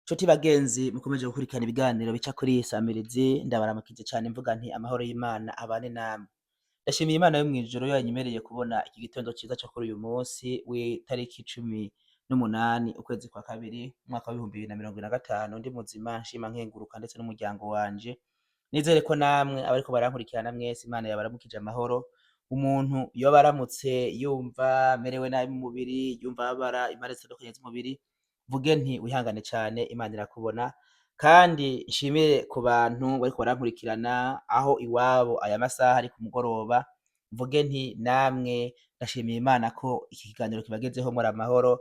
Nshuti bagenzi mukomeje gukurikirana ibiganiro bica kuri iyi samirizi, ndabaramukije cane mvuga nti amahoro y'Imana abane namwe. Ndashimiye Imana yo mw'ijuru yanyemereye kubona iki gitondo ciza co kuri uyu munsi w'itariki 18 ukwezi kwa kabiri umwaka w'2025, ndi muzima, nshima nkenguruka ndetse n'umuryango wanje. Nizere ko namwe abariko barankurikirana mwese Imana yabaramukije amahoro. Umuntu yoba aramutse yumva amerewe nabi mu mubiri, yumva ababara impande zitandukanye z'umubiri, mvuge nti wihangane cane, Imana irakubona. Kandi nshimire ku bantu bariko barankurikirana aho iwabo aya masaha ari ku mugoroba, mvuge nti namwe ndashimiye Imana ko iki kiganiro kibagezeho muri amahoro.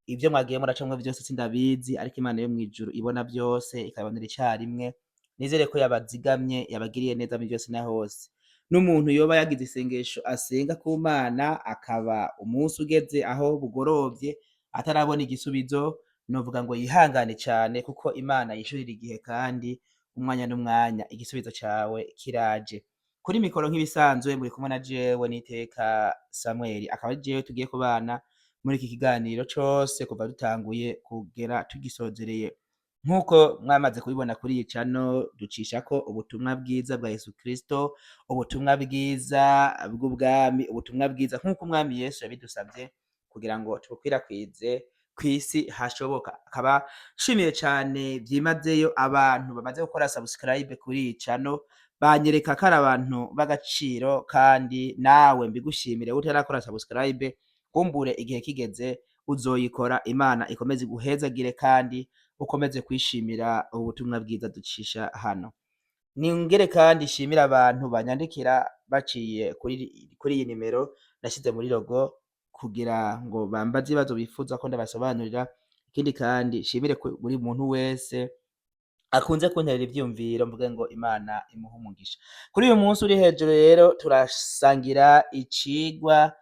Ivyo mwagiye muracamwo vyose sindabizi, ariko Imana yo mw'ijuru ibona vyose ikabibonera icarimwe. Nizere ko yabazigamye, yabagiriye neza muri vyose na hose. N'umuntu yoba yagize isengesho asenga ku Mana, akaba umunsi ugeze aho bugorovye atarabona igisubizo, novuga ngo yihangane cane, kuko Imana yishurira igihe kandi umwanya n'umwanya igisubizo cawe kiraje. Kuri mikoro nk'ibisanzwe muri kumwe na jewe n'iteka Samuel, akaba ari jewe tugiye kubana muri iki kiganiro cose kuva dutanguye kugera tugisozereye. Nk'uko mwamaze kubibona kuri iyi cano, ducishako ubutumwa bwiza bwa Yesu Kristo, ubutumwa bwiza bw'ubwami, ubutumwa bwiza nk'uko umwami Yesu yabidusavye kugira ngo tubukwirakwize kw'isi hashoboka. Akaba nshimiye cane vyimazeyo abantu bamaze gukora subscribe kuri iyi cano, banyereka ko ari abantu b'agaciro, kandi nawe mbigushimire utarakora subscribe, kumbure igihe kigeze uzoyikora. Imana ikomeze iguhezagire kandi ukomeze kwishimira ubutumwa bwiza ducisha hano. Ningere kandi nshimire abantu banyandikira baciye kuri iyi nimero nashize muri logo kugira ngo bambaze ibibazo bifuza ko ndabasobanurira. Ikindi kandi nshimire buri muntu wese akunze kunterera ivyiyumviro, mvuge ngo Imana imuhe umugisha. Kuri uyu munsi uri hejuru rero turasangira icigwa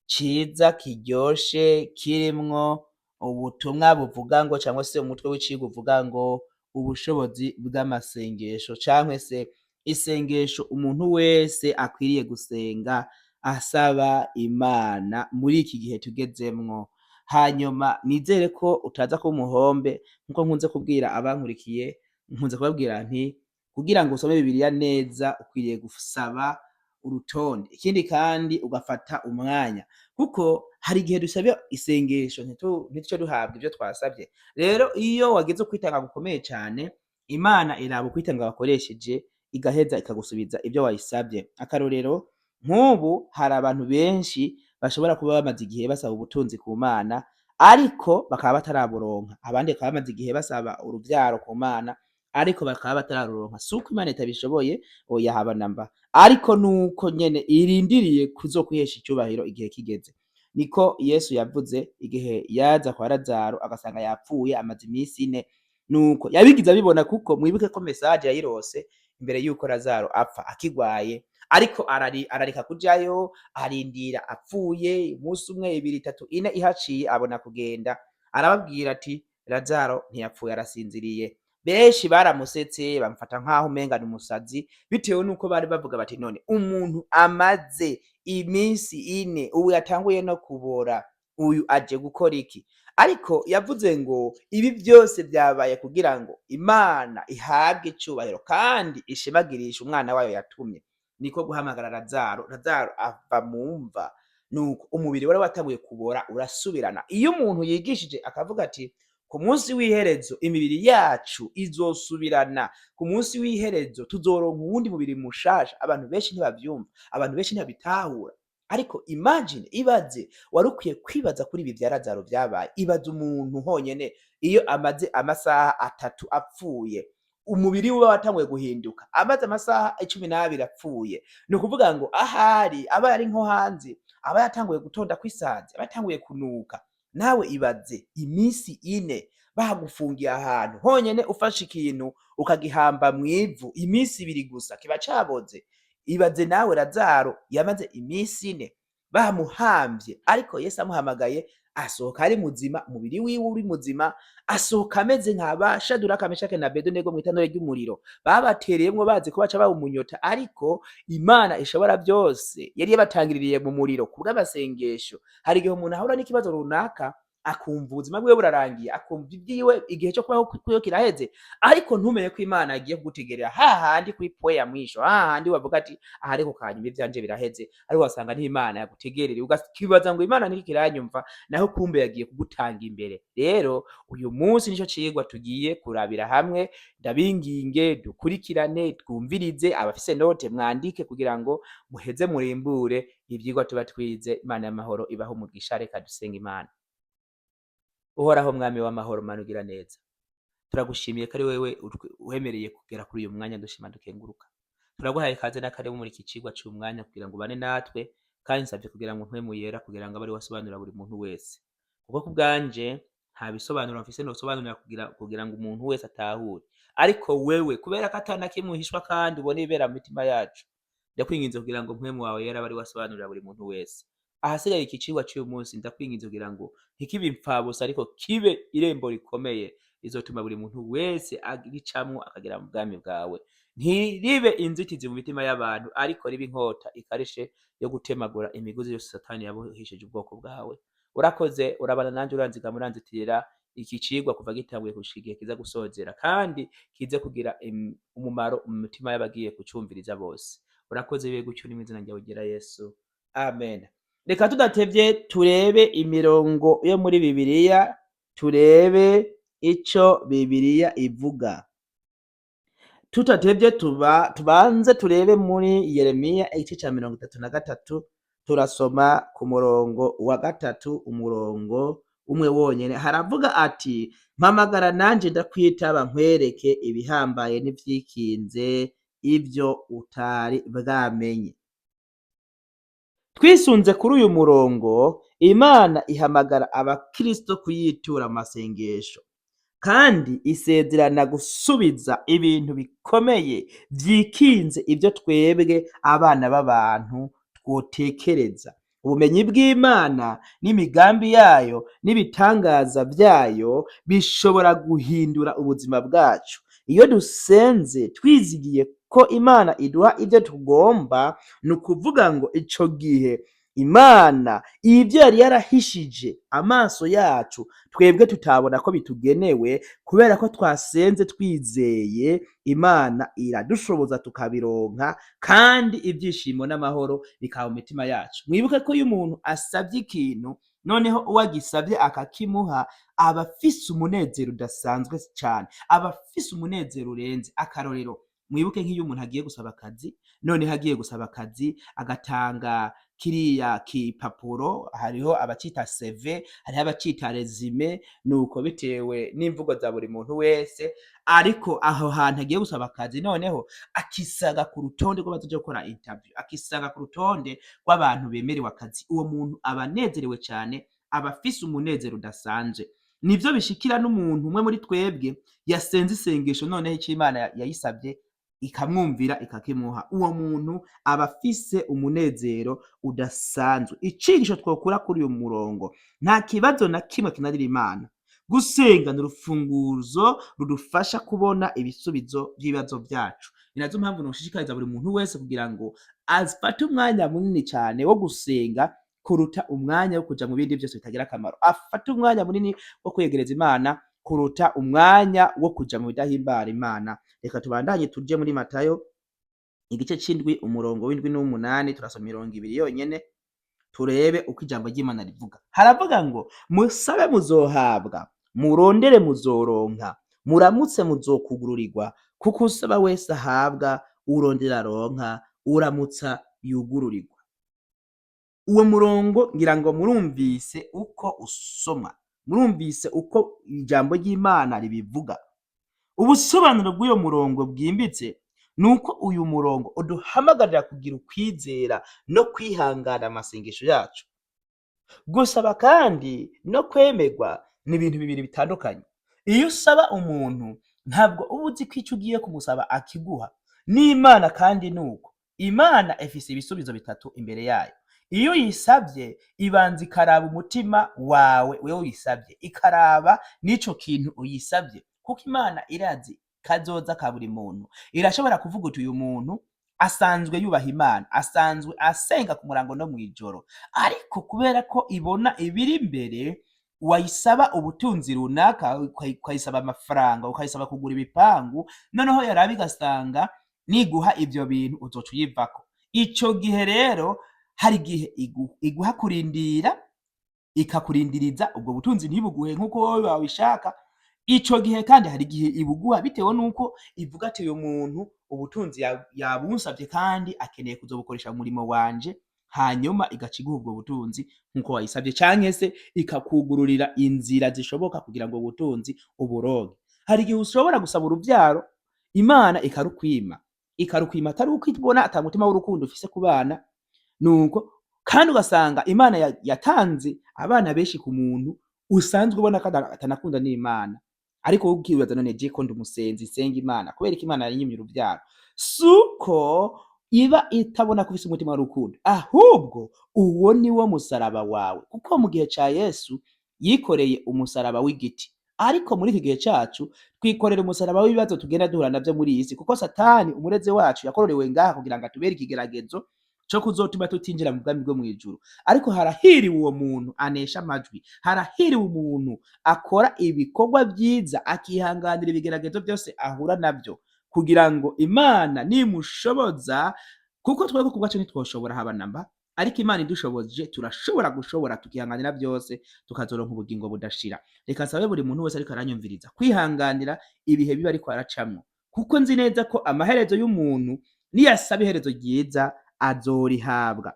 ciza kiryoshe kirimwo ubutumwa buvuga ngo, cangwa se umutwe w'icigwa uvuga ngo ubushobozi bw'amasengesho, cankwe se isengesho umuntu wese akwiriye gusenga asaba Imana muri iki gihe tugezemwo. Hanyuma nizere ko utaza kuba umuhombe. Nkuko nkunze kubwira abankurikiye, nkunze kubabwira nti kugira ngo usome Bibiliya neza ukwiriye gusaba urutonde, ikindi kandi ugafata umwanya, kuko hari igihe dusaba isengesho ntituce duhabwa ivyo twasavye. Rero iyo wagize ukwitanga gukomeye cane, Imana iraba ukwitanga wakoresheje, igaheza ikagusubiza ivyo wayisavye. Akarorero, nk'ubu hari abantu benshi bashobora kuba bamaze igihe basaba ubutunzi ku Mana ariko bakaba bataraburonka, abandi bakaba bamaze igihe basaba uruvyaro ku Mana ariko bakaba batararuronka. Si uko Imana itabishoboye, oya, haba namba, ariko nuko nyene irindiriye kuzokwihesha icubahiro igihe kigeze. Niko Yesu yavuze igihe yaza kwa Lazaro agasanga yapfuye amaze iminsi 4. Nuko yabigize abibona, kuko mwibuke ko message yayirose imbere yuko Lazaro apfa akigwaye, ariko arareka kujayo, arindira apfuye umunsi umwe, 2, 3, 4 ihaciye abona kugenda. Arababwira ati Lazaro ntiyapfuye, arasinziriye. Benshi baramusetse, bamufata nk'aho umenga ni umusazi, bitewe n'uko bari bavuga bati none umuntu amaze iminsi 4 ubu yatanguye no kubora, uyu aje gukora iki? Ariko yavuze ngo ibi byose byabaye kugira ngo Imana ihabwe icubahiro kandi ishimagirishe umwana wayo yatumye. Niko guhamagara Lazaro, Lazaro ava mu mva. Nuko umubiri wari watanguye kubora urasubirana. Iyo umuntu yigishije akavuga ati ku munsi w'iherezo imibiri yacu izosubirana, ku munsi w'iherezo tuzoronka uwundi mubiri mushasha, abantu benshi ntibavyumva, abantu benshi ntibabitahura. Ariko imagine, ibaze, wari ukwiye kwibaza kuri ibi vya Lazaro vyabaye. Ibaze umuntu honyene iyo amaze amasaha 3 apfuye, umubiri wiwe watanguye guhinduka, amaze amasaha 12 apfuye, ni ukuvuga ngo ahari aba yari nko hanze aba yatanguye gutonda kw'isazi, aba yatanguye kunuka. Nawe ibaze iminsi 4 bagufungiye ahantu honyene, ufashe ikintu ukagihamba mw'ivu iminsi 2 gusa kiba caboze. Ibaze nawe Lazaro yamaze iminsi 4 bamuhamvye, ariko Yesu amuhamagaye asohoka ari muzima, umubiri wiwe uri muzima, asohoka ameze nka ba Shaduraka, Meshake na Abedenego mw'itanure ry'umuriro babatereyemwo bazi ko baca bawumunyota, ariko Imana ishobora byose yari yabatangiririye mu muriro kubw'amasengesho. Hari igihe umuntu ahura n'ikibazo runaka akumva ubuzima bwiwe burarangiye, akumva ibyiwe igihe cyo kubaho kwiwe kiraheze, ariko ntumenye ko Imana yagiye kugutegerera hahandi kuri point ya mwisho, hahandi wavuga ati aha ariko kanyuma ivyanje biraheze, ariko wasanga niho Imana yagutegerereye, ugakibaza ngo Imana ntiriko iranyumva, naho kumbe yagiye kugutanga imbere. Rero uyu munsi nico cigwa tugiye kurabira hamwe. Ndabinginge dukurikirane, twumvirize, abafise note mwandike kugira ngo muheze murimbure ivyigwa tuba twize. Imana y'amahoro ibahe umugisha. Reka dusenge Imana. Uhoraho Mwami w'amahoro, Mana ugira neza, turagushimiye ko ari wewe wemereye kugera kuri uyu mwanya. Dushima dukenguruka, turaguhaye ikaze n'akaribu muri iki cigwa c'uyu mwanya kugira ngo ubane natwe, kandi nsavye kugira ngo Mpwemu Yera kugira ngo abe ari we asobanurira buri muntu wese, kuko ku bwanje nta bisobanuro mfise nosobanurira kugira ngo umuntu wese atahure, ariko wewe kubera ko ata na kimwe uhishwa kandi ubona ibibera mu mitima yacu, ndakwinginze kugira ngo Mpwemu wawe Yera abe ari we asobanurira buri muntu wese. Ahasigaye iki cigwa c'uyu munsi, ndakwinginze kugira ngo ntikibe impfabusa, ariko kibe irembo rikomeye rizotuma buri muntu wese agicamwo akagera mu bwami bwawe. Ntiribe inzitizi mu mitima y'abantu, ariko ribe inkota ikarishe yo gutemagura imigozi yose Satani yabohesheje ubwoko bwawe. Urakoze, urabana nanje, uranzigama, uranzitirira iki cigwa kuva gitanguye gushika igihe kiza gusozera, kandi kize kugira umumaro mu mitima y'abagiye kucumviriza bose. Urakoze, bibe gutyo, ni mw'izina ryawe ryera Yesu, amen. Reka tudatevye turebe imirongo yo muri Bibiliya, turebe ico Bibiliya ivuga. Tudatevye tuba tubanze turebe muri Yeremiya igice ca 33, turasoma ku murongo wa 3, umurongo umwe wonyene. Haravuga ati: "Mpamagara nanje ndakwitaba, nkwereke ibihambaye n'ivyikinze, ivyo utari bwamenye." Twisunze kuri uyu murongo, Imana ihamagara abakristo kuyitura amasengesho, kandi isezerana gusubiza ibintu bikomeye vyikinze, ivyo twebwe abana b'abantu twotekereza. Ubumenyi bw'Imana n'imigambi yayo n'ibitangaza vyayo bishobora guhindura ubuzima bwacu. Iyo dusenze twizigiye ko Imana iduha ivyo tugomba, ni ukuvuga ngo ico gihe Imana ivyo yari yarahishije amaso yacu, twebwe tutabona ko bitugenewe, kubera ko twasenze twizeye, Imana iradushoboza tukabironka, kandi ivyishimo n'amahoro bikaba mu mitima yacu. Mwibuke ko iyo umuntu asavye ikintu, noneho uwo agisavye akakimuha, aba afise umunezero udasanzwe cane, aba afise umunezero urenze. Akarorero, mwibuke nk'iyo umuntu agiye gusaba akazi, noneho agiye gusaba akazi agatanga kiriya kipapuro, hariho abacita CV, hariho abacita résumé, nuko bitewe n'imvugo za buri muntu wese, ariko aho hantu agiye gusaba akazi, noneho akisanga ku rutonde rw'abazoja gukora interview, akisanga ku rutonde rw'abantu bemerewe akazi, uwo muntu aba anezerewe cane, aba afise umunezero udasanzwe. Nivyo bishikira n'umuntu umwe muri twebwe yasenze isengesho, noneho ico Imana yayisavye ikamwumvira ikakimuha, uwo muntu aba afise umunezero udasanzwe. Icigisho twokura kuri uyu murongo: nta kibazo na kimwe kinanira Imana. Gusenga ni urufunguzo rudufasha kubona ibisubizo vy'ibibazo vyacu. Ni nazo mpamvu noshishikariza buri muntu wese kugira ngo afate umwanya munini cane wo gusenga kuruta umwanya wo kuja mu bindi vyose bitagira akamaro, afate umwanya munini wo kwegereza Imana kuruta umwanya wo kuja mu bidahimbara Imana. Reka tubandanye, tuje muri Matayo igice c'indwi, umurongo w'indwi n'umunani, turasoma imirongo ibiri yonyene, turebe uko ijambo ry'Imana rivuga. Haravuga ngo: "Musabe muzohabwa, murondere muzoronka, muramutse muzokugururirwa, kuko usaba wese ahabwa, urondera aronka, uramutsa yugururirwa." Uwo murongo ngira ngo murumvise uko usoma, murumvise uko ijambo ry'Imana ribivuga. Ubusobanuro bw'uyo murongo bwimbitse ni uko uyu murongo uduhamagarira kugira ukwizera no kwihangana amasengesho yacu. Gusaba kandi no kwemerwa ni ibintu bibiri bitandukanye. Iyo usaba umuntu, ntabwo uba uzi ko ico ugiye kumusaba akiguha. N'Imana kandi nuko. Imana ifise ibisubizo bitatu imbere yayo. Iyo uyisavye, ibanza ikaraba umutima wawe wewe uyisavye, ikaraba n'ico kintu uyisavye, kuko Imana irazi kazoza ka buri muntu. Irashobora kuvuga uti: "Uyu muntu asanzwe yubaha Imana, asanzwe asenga ku murango no mw'ijoro," ariko kubera ko ibona ibiri imbere, Wayisaba ubutunzi runaka, ukayisaba amafaranga, ukayisaba kugura ibipangu, noneho yaraba igasanga niguha ivyo bintu uzoca uyivako. Ico gihe rero hari igihe iguha kurindira, ikakurindiriza ubwo butunzi ntibuguhe nk'uko wowe wabishaka. Ico gihe kandi hari igihe ibuguha bitewe n'uko ivuga ati: "Uyu muntu ubutunzi yabunsavye kandi akeneye kuzobukoresha mu murimo wanje", hanyuma igaca iguha ubwo butunzi nk'uko wayisavye, canke se ikakugururira inzira zishoboka kugira ngo ubutunzi uburonke. Hari igihe ushobora gusaba uruvyaro, Imana ikarukwima, ikarukwima atari uko ibona ata mutima w'urukundo ufise ku bana, nuko kandi ugasanga Imana yatanze abana benshi ku muntu usanzwe ubona ko atanakunda n'Imana, ariko wowe ukibaza: "None je ko ndi umusenzi, nsenga Imana, kubera ko Imana yanyimye uruvyaro?" Suko iba itabona ko ufise umutima w'urukundo, ahubwo uwo ni wo musaraba wawe, kuko mu gihe ca Yesu yikoreye umusaraba w'igiti, ariko muri iki gihe cacu twikorera umusaraba w'ibibazo tugenda duhura navyo muri iyi si, kuko Satani umurezi wacu yakororewe ngaha kugira ngo atubere ikigeragezo co kuzotuma tutinjira mu bwami bwo mw'ijuru. Ariko harahiriwe uwo muntu anesha amajwi, harahiriwe umuntu akora ibikorwa vyiza, akihanganira ibigeragezo vyose ahura navyo, kugira ngo Imana nimushoboza, kuko twebwe ku bwacu ntitwoshobora haba namba, ariko Imana idushoboje turashobora gushobora, tukihanganira vyose, tukazoronka ubugingo budashira. Reka nsabe buri muntu wese ariko aranyumviriza kwihanganira ibihe biba ariko aracamwo, kuko nzi neza ko amaherezo y'umuntu niyasaba iherezo ryiza azorihabwa.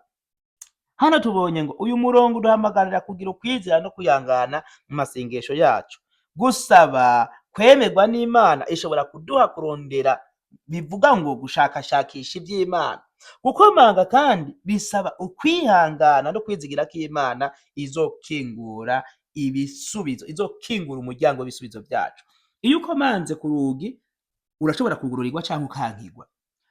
Hano tubonye ngo uyu murongo uduhamagarira kugira ukwizera no kwihangana mu masengesho yacu. Gusaba kwemerwa n'Imana ishobora kuduha kurondera, bivuga ngo gushakashakisha ivy'Imana. Gukomanga kandi bisaba ukwihangana no kwizigira ko Imana izokingura ibisubizo, izokingura umuryango w'ibisubizo vyacu. Iyo ukomanze ku rugi urashobora kugururirwa canke ukankigwa.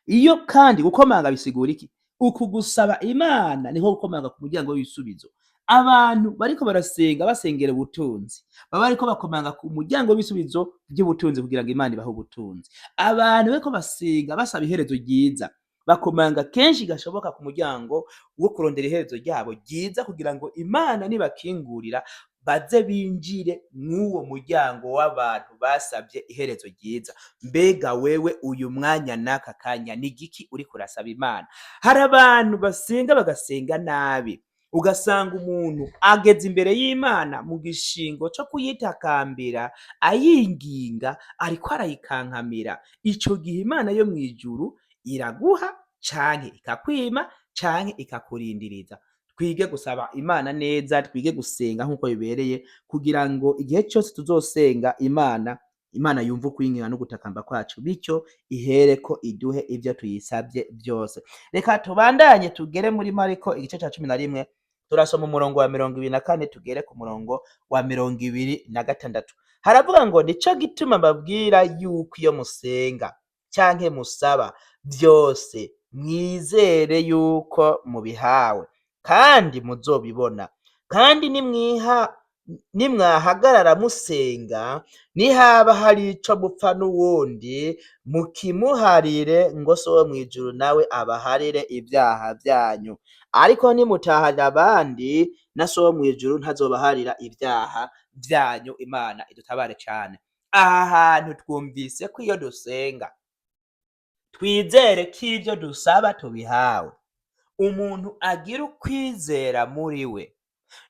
Iyo kandi gukomanga bisigura iki? Uku gusaba Imana niho gukomanga ku muryango w'ibisubizo. Abantu bariko barasenga basengera ubutunzi baba bariko bakomanga ku muryango w'ibisubizo vy'ubutunzi kugira ngo Imana ibahe ubutunzi. Abantu bariko basenga basaba iherezo ryiza bakomanga kenshi gashoboka ku muryango wo kurondera iherezo ryabo ryiza, kugira ngo Imana nibakingurira baze binjire mw'uwo muryango w'abantu basavye iherezo ryiza. Mbega wewe uyu mwanya n'aka kanya ni igiki uriko urasaba Imana? Hari abantu basenga bagasenga nabi, ugasanga umuntu ageze imbere y'Imana mu gishingo co kuyitakambira ayinginga, ariko arayikankamira. Ico gihe Imana yo mw'ijuru iraguha canke ikakwima canke ikakurindiriza. Twige gusaba Imana neza, twige gusenga nk'uko bibereye, kugira ngo igihe cose tuzosenga Imana, Imana yumve ukwinginga no gutakamba kwacu, bityo ihereko iduhe ivyo tuyisavye vyose. Reka tubandanye tugere muri Mariko igice ca 11, turasoma umurongo wa 24 tugere ku murongo wa 26. Haravuga ngo: "Nico gituma mbabwira yuko iyo musenga canke musaba vyose, mwizere yuko mubihawe kandi muzobibona. Kandi nimwahagarara musenga, nihaba hari ico mupfa n'uwundi, mukimuharire, ngo So wo mw'ijuru nawe abaharire ivyaha vyanyu. Ariko nimutaharira abandi, na So wo mw'ijuru ntazobaharira ivyaha vyanyu." Imana idutabare cane. Aha hantu twumvise ko iyo dusenga twizere ko ivyo dusaba tubihawe. Umuntu agira ukwizera muri we.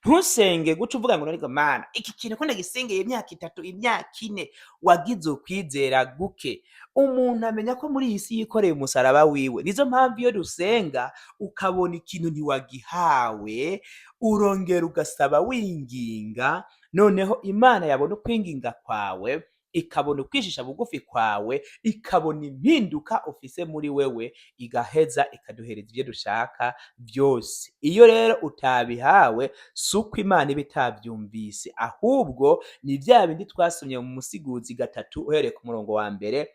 Ntusenge guca uvuga ngo: "Ariko Mana, iki kintu ko ndagisengeye imyaka 3, imyaka 4." Wagize ukwizera guke. Umuntu amenya ko muri iyi si yikoreye umusaraba wiwe. Nizo mpamvu iyo dusenga ukabona ikintu ntiwagihawe, urongera ugasaba winginga, noneho Imana yabona ukwinginga kwawe, ikabona ukwicisha bugufi kwawe, ikabona impinduka ufise muri wewe, igaheza ikaduhereza ivyo dushaka vyose. Iyo rero utabihawe, si uko Imana iba itavyumvise, ahubwo ni vya bindi twasomye mu Musiguzi 3 uhereye ku murongo wa mbere,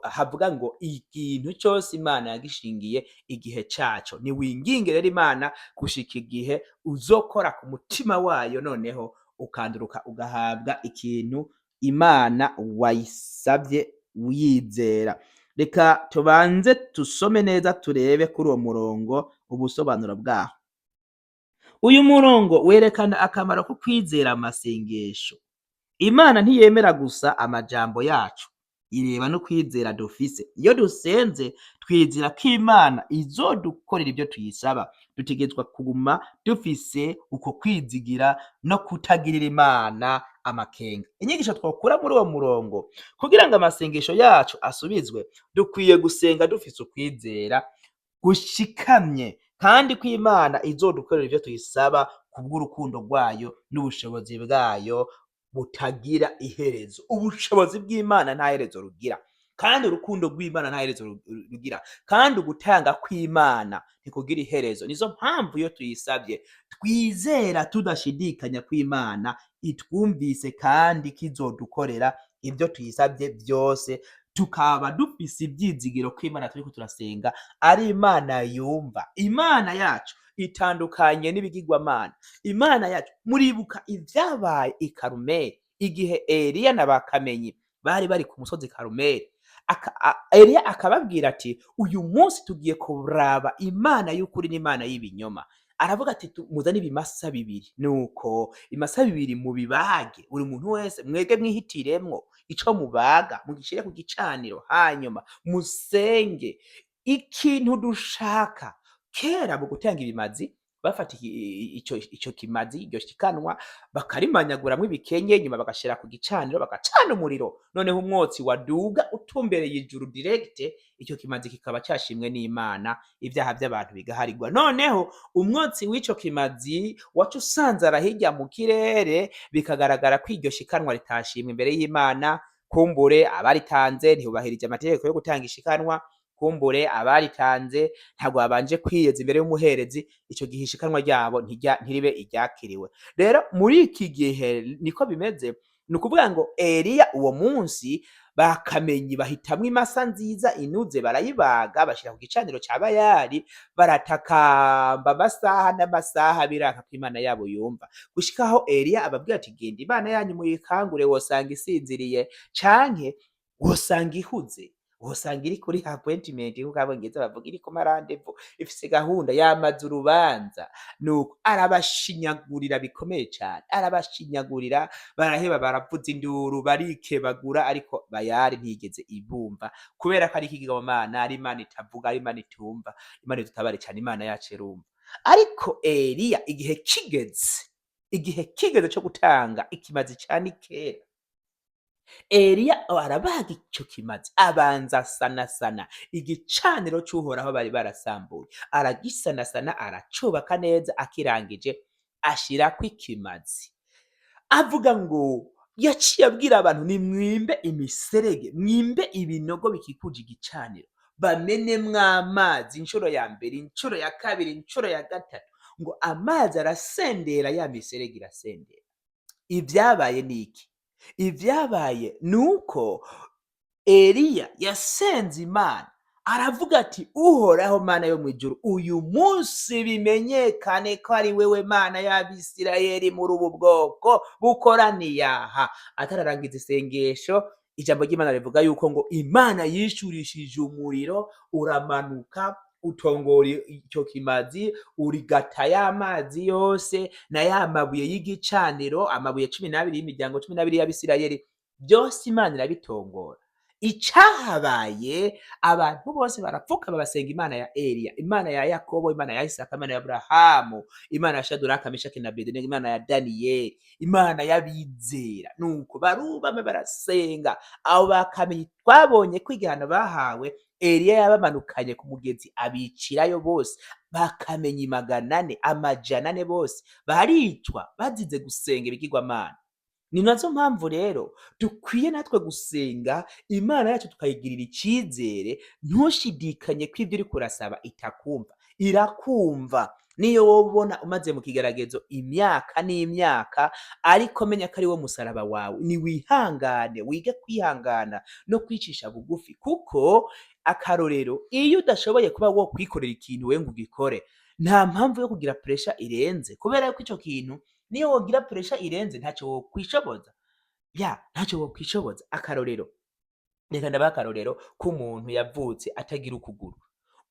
havuga ngo ikintu cose Imana yagishingiye igihe caco. Niwinginge rero Imana gushika igihe uzokora ku mutima wayo, noneho ukanduruka ugahabwa ikintu Imana wayisavye wiyizera. Reka tubanze tusome neza, turebe kuri uwo murongo ubusobanuro bwaho. Uyu murongo werekana akamaro ko kwizera amasengesho. Imana ntiyemera gusa amajambo yacu, ireba no kwizera dufise. Iyo dusenze twizera ko Imana izodukorera ibyo tuyisaba. Dutegerezwa kuguma dufise uko kwizigira no kutagirira Imana amakenga. Inyigisho twokura muri uwo murongo, kugira ngo amasengesho yacu asubizwe, dukwiye gusenga dufise ukwizera gushikamye kandi ko Imana izodukorera ivyo tuyisaba kubw'urukundo rwayo n'ubushobozi bwayo butagira iherezo. Ubushobozi bw'Imana nta herezo rugira, kandi urukundo rw'Imana nta herezo rugira, kandi ugutanga kw'Imana ntikugira iherezo. Nizo mpamvu iyo tuyisabye twizera tudashidikanya ko Imana itwumvise kandi ko izodukorera ibyo tuyisabye byose, tukaba dufise ivyizigiro ko Imana turiko turasenga ari Imana yumva. Imana yacu itandukanye n'ibigirwamana. Imana yacu, muribuka ivyabaye i Karumeli igihe Eliya na Bakamenyi bari bari ku musozi Karumeli. Eliya akababwira ati uyu munsi tugiye kuraba Imana y'ukuri n'Imana y'ibinyoma. Aravuga ati muzane ibimasa bibiri, nuko ibimasa bibiri mubibage, buri muntu wese mwege mwihitiremwo ico mubaga, mugishire ku gicaniro, hanyuma musenge ikintu dushaka. Kera mu gutanga ibimazi bafata ico kimazi, iryo shikanwa, bakarimanyaguramwo ibikenye, nyuma bagashira ku gicaniro, bagacana umuriro, noneho umwotsi waduga utumbereye ijuru direct, ico kimazi kikaba cashimwe n'Imana, ivyaha vy'abantu bigaharigwa. Noneho umwotsi w'ico kimazi waca usanzara hirya mu kirere, bikagaragara ko iryo shikanwa ritashimwe imbere y'Imana. Kumbure abaritanze ntibubahirije amategeko yo gutanga ishikanwa, kumbure abaritanze ntabwo babanje kwiyeza imbere y'umuherezi, ico gihe ishikanwa ryabo ntiribe iryakiriwe. Rero muri iki gihe niko bimeze. Ni ukuvuga ngo Eliya uwo munsi bakamenyi bahitamwo imasa nziza inuze, barayibaga, bashira ku gicaniro ca Bayali, baratakamba amasaha n'amasaha, biranka ko Imana yabo yumva, gushikaho Eliya ababwira ati genda Imana yanyu muyikangure, wosanga isinziriye canke wosanga ihuze, wosanga iri kuri appointment, nkuko abongereza bavuga, iri ku marandevu, ifise gahunda, yamaze urubanza. Nuko arabashinyagurira bikomeye cane, arabashinyagurira, baraheba, baravuza induru, barikebagura, ariko Bayali ntiyigeze ibumva, kubera ko ari ikigirwamana, ari Imana itavuga, ari Imana itumva. Imana idutabare cane, Imana yacu irumva. Ariko Eliya igihe kigeze co gutanga ikimazi ca Nikera, Eliya arabaga ico kimazi, abanza asanasana igicaniro c'Uhoraho bari barasambuye, aragisanasana, aracubaka neza. Akirangije ashirako ikimazi, avuga ngo yaciye abwira abantu nimwimbe imiserege, mwimbe ibinogo bikikuje igicaniro, bamenemwo amazi inshuro ya mbere, inshuro ya kabiri, inshuro ya gatatu, ngo amazi arasendera, ya miserege irasendera. Ivyabaye ni iki? Ivyabaye ni uko Eliya yasenze Imana, aravuga ati Uhoraho Mana yo mw'ijuru, uyu munsi bimenyekane ko ari wewe Mana y'Abisirayeli muri ubu bwoko bukoraniye aha. Atararangiza isengesho, ijambo ry'Imana rivuga yuko ngo Imana yishurishije umuriro, uramanuka, utongora ico kimazi, urigata y'amazi yose na ya mabuye y'igicaniro, amabuye 12 y'imiryango 12 y'Abisirayeli, byose Imana irabitongora. Icahabaye, abantu bose barapfukama, basenga Imana ya Eliya, Imana ya Yakobo, Imana ya Isaka, Imana ya Aburahamu, Imana ya Shaduraka, Meshaki na Abedenego, Imana ya Daniyeli, Imana y'abizera. Nuko barubama, barasenga. Abo bakamenyi twabonye ko igihano bahawe, Eliya yabamanukanye ku mugezi, abicirayo bose, bakamenyi 400, 400 bose baricwa bazize gusenga ibigirwamana. Ni nazo mpamvu rero dukwiye natwe gusenga Imana yacu, tukayigirira icizere. Ntushidikanye ko ibyo uriko urasaba itakumva, irakumva. Niyo wobona umaze mu kigeragezo imyaka n'imyaka, ariko menya ko ari wo musaraba wawe. Niwihangane, wige kwihangana no kwicisha bugufi, kuko akarorero, iyo udashoboye kuba wo kwikorera ikintu wewe ngo ugikore, nta mpamvu yo kugira pressure irenze, kubera ko ico kintu niyo wogira pressure irenze ntaco wokwishoboza, ya ntaco wokwishoboza. Akarorero, reka ndabahe akarorero k'umuntu yavutse atagira ukuguru.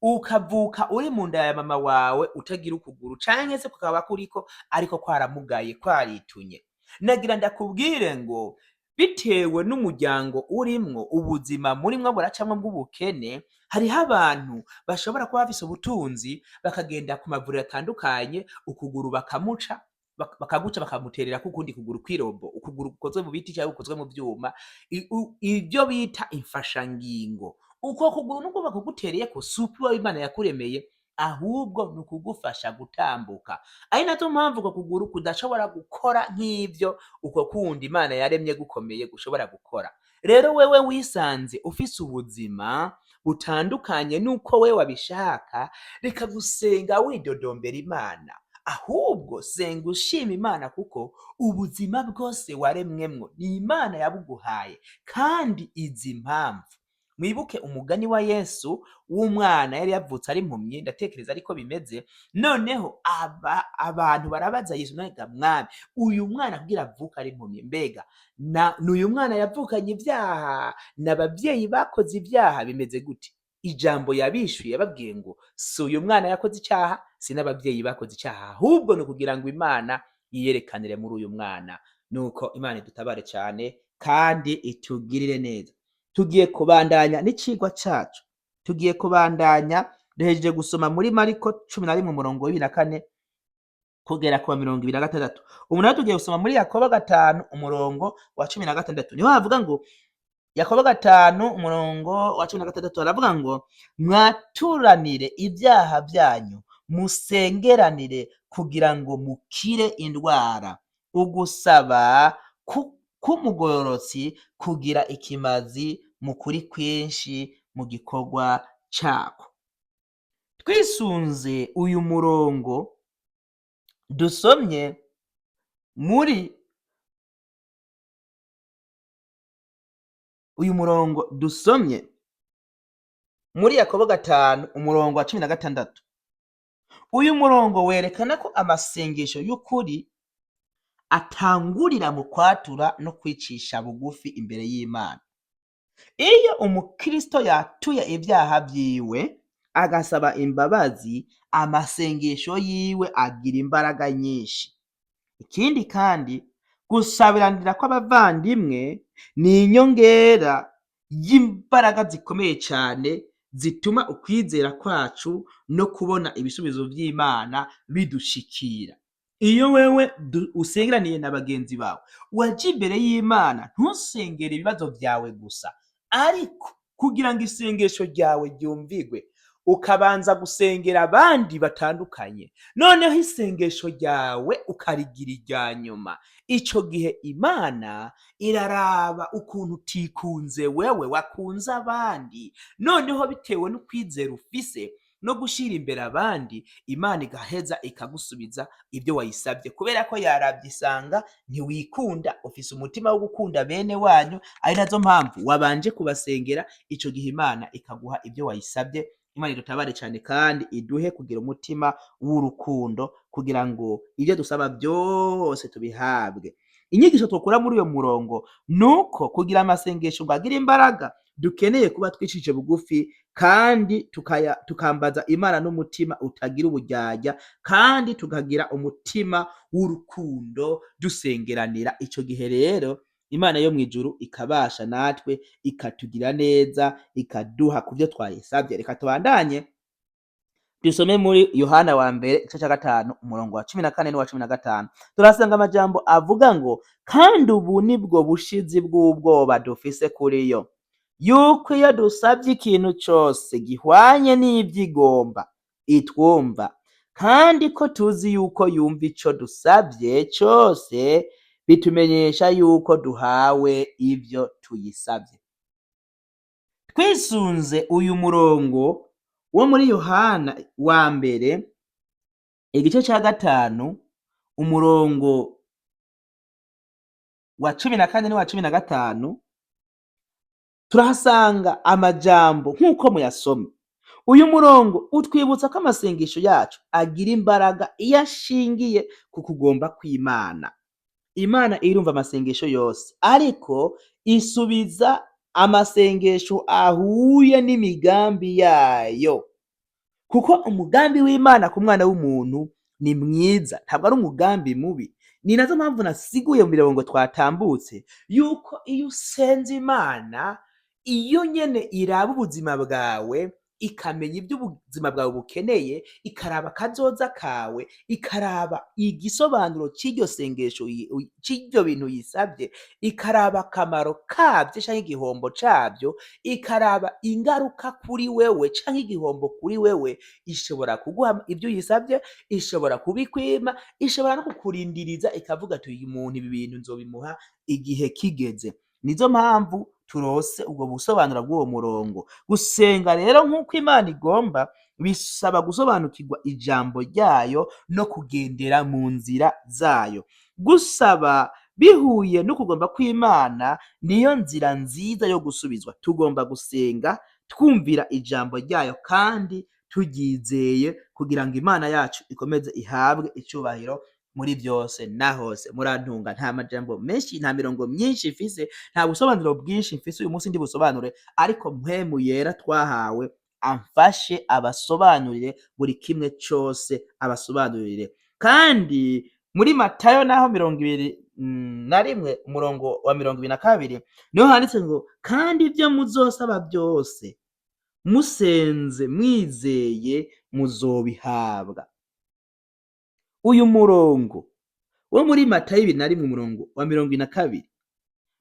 Ukavuka uri mu nda ya mama wawe utagira ukuguru, canke se kukaba kuriko ariko kwaramugaye, kwaritunye. Nagira ndakubwire ngo bitewe n'umuryango urimwo, ubuzima murimwo buracamwo bw'ubukene, hariho abantu bashobora kuba bafise ubutunzi bakagenda ku mavuriro atandukanye, ukuguru bakamuca, bakaguca bakamutererako ukundi kuguru kw'irobo, ukuguru gukozwe mu biti canke gukozwe mu vyuma, ivyo bita imfashangingo. Uko kuguru nubwo bakugutereyeko si uko Imana yakuremeye, ahubwo ni ukugufasha gutambuka. Ari nazo mpamvu uko kuguru kudashobora gukora nk'ivyo uko kundi Imana yaremye gukomeye gushobora gukora. Rero wewe wisanze ufise ubuzima butandukanye n'uko wewe wabishaka, reka gusenga widodombera Imana, ahubwo senga ushima Imana, kuko ubuzima bwose waremwemwo ni Imana yabuguhaye kandi izi impamvu. Mwibuke umugani wa Yesu w'umwana yari yavutse ari impumyi, ndatekereza ariko bimeze. Noneho abantu barabaza Yesu: "Mbega mwami, uyu mwana kugira avuke ari impumyi, mbega n'uyu mwana yavukanye ibyaha, n'abavyeyi bakoze ibyaha, bimeze gute?" Ijambo yabishuye yababwiye ngo si uyu mwana yakoze icyaha, si n'abavyeyi bakoze icyaha, ahubwo ni ukugira ngo Imana yiyerekanire muri uyu mwana. Nuko Imana idutabare cyane kandi itugirire neza. Tugiye kubandanya n'icigwa cacu, tugiye kubandanya. Duhejeje gusoma muri Mariko 11 umurongo wa 24 kugera ku wa 26. Ubu naho tugiye gusoma muri Yakobo 5 umurongo wa 16. Niho havuga ngo, Yakobo 5 umurongo wa 16 haravuga ngo: "Mwaturanire ibyaha byanyu, musengeranire kugira ngo mukire indwara. Ugusaba k'umugororotsi kugira ikimazi mu kuri kwinshi mu gikorwa cako." Twisunze uyu murongo dusomye muri uyu murongo dusomye muri Yakobo 5 umurongo wa 16, uyu murongo werekana ko amasengesho y'ukuri atangurira mu kwatura no kwicisha bugufi imbere y'Imana. Iyo umukristo yatuye ibyaha vyiwe agasaba imbabazi, amasengesho yiwe agira imbaraga nyinshi. Ikindi kandi, gusabiranira kw'abavandimwe ni inyongera y'imbaraga zikomeye cyane zituma ukwizera kwacu no kubona ibisubizo vy'Imana bidushikira. Iyo wewe usengeraniye na bagenzi bawe, waje imbere y'Imana, ntusengere ibibazo vyawe gusa, ariko kugira ngo isengesho ryawe ryumvigwe ukabanza gusengera abandi batandukanye, noneho isengesho ryawe ukarigira irya nyuma. Ico gihe Imana iraraba ukuntu utikunze wewe, wakunze abandi, noneho bitewe n'ukwizera ufise no gushira imbere abandi, Imana igaheza ikagusubiza ibyo wayisabye, kubera ko yaravye isanga ntiwikunda, ufise umutima wo gukunda bene wanyu, ari nazo mpamvu wabanje kubasengera. Ico gihe Imana ikaguha ibyo wayisabye. Imana idutabare cyane kandi iduhe kugira umutima w'urukundo kugira ngo ibyo dusaba byose tubihabwe. Inyigisho twokura muri uyo murongo nuko kugira amasengesho ngo agire imbaraga, dukeneye kuba twicishije bugufi kandi tukambaza Imana n'umutima utagira uburyarya, kandi tukagira umutima w'urukundo dusengeranira. Ico gihe rero Imana yo mw'ijuru ikabasha natwe ikatugira neza, ikaduha ku byo twayisabye. Reka tubandanye dusome muri Yohana wa mbere igice cya 5 umurongo wa 14 n'uwa 15. Turasanga amajambo avuga ngo: "Kandi ubu nibwo bushizi bw'ubwoba dufise kuri yo, yuko iyo dusabye ikintu cose gihwanye n'ivyigomba itwumva. Kandi ko tuzi yuko yumva ico dusabye cose, bitumenyesha yuko duhawe ivyo tuyisabye." Twisunze uyu murongo wo muri Yohana wa mbere igice cya 5 umurongo wa 14 n'uwa 15, turahasanga amajambo nk'uko muyasoma. Uyu murongo utwibutsa ko amasengesho yacu agira imbaraga iyo ashingiye ku kugomba kw'Imana. Imana irumva amasengesho yose, ariko isubiza amasengesho ahuye n'imigambi yayo. Kuko umugambi w'Imana ku mwana w'umuntu ni mwiza, ntabwo ari umugambi mubi. Ni nazo mpamvu nasiguye mu mirongo twatambutse yuko iyo usenze Imana, iyo nyene iraba ubuzima bwawe, ikamenya ibyo ubuzima bwawe bukeneye, ikaraba akazoza kawe, ikaraba igisobanuro c'iryo sengesho, c'ivyo bintu yisabye, ikaraba akamaro kavyo canke igihombo cavyo, ikaraba ingaruka kuri wewe canke igihombo kuri wewe. Ishobora kuguha ibyo uyisabye, ishobora kubikwima, ishobora no kukurindiriza ikavuga ati uyu muntu ibi bintu nzobimuha igihe kigeze. Nizo mpamvu turose ubwo busobanuro bw'uwo murongo. Gusenga rero nk'uko Imana igomba bisaba gusobanukirwa ijambo ryayo no kugendera mu nzira zayo. Gusaba bihuye no kugomba kw'Imana niyo nzira nziza yo gusubizwa. Tugomba gusenga twumvira ijambo ryayo kandi turyizeye kugira ngo Imana yacu ikomeze ihabwe icubahiro muri byose na hose. Murantunga, nta majambo menshi, nta mirongo myinshi mfise, nta busobanuro bwinshi mfise uyu munsi ndi busobanure, ariko Mpwemu Yera twahawe amfashe abasobanurire buri kimwe cose, abasobanurire. Kandi muri Matayo naho 21, umurongo wa 22, niho handitse ngo kandi ibyo muzosaba byose musenze mwizeye muzobihabwa. Uyu murongo wo muri Matayo 21, umurongo wa 22, ni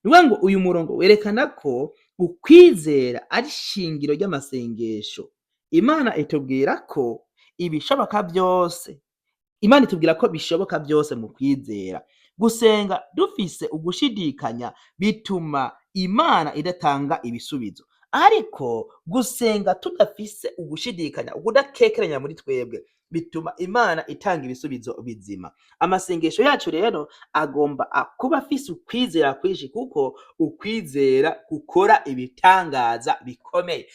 ukuvuga ngo uyu murongo werekana ko ukwizera ari ishingiro ry'amasengesho. Imana itubwira ko ibishoboka byose, Imana itubwira ko bishoboka byose mu kwizera. Gusenga dufise ugushidikanya bituma Imana idatanga ibisubizo, ariko gusenga tudafise ugushidikanya, ukudakekeranya muri twebwe, bituma Imana itanga ibisubizo bizima. Amasengesho yacu rero agomba kuba afise ukwizera kwinshi, kuko ukwizera gukora ibitangaza bikomeye.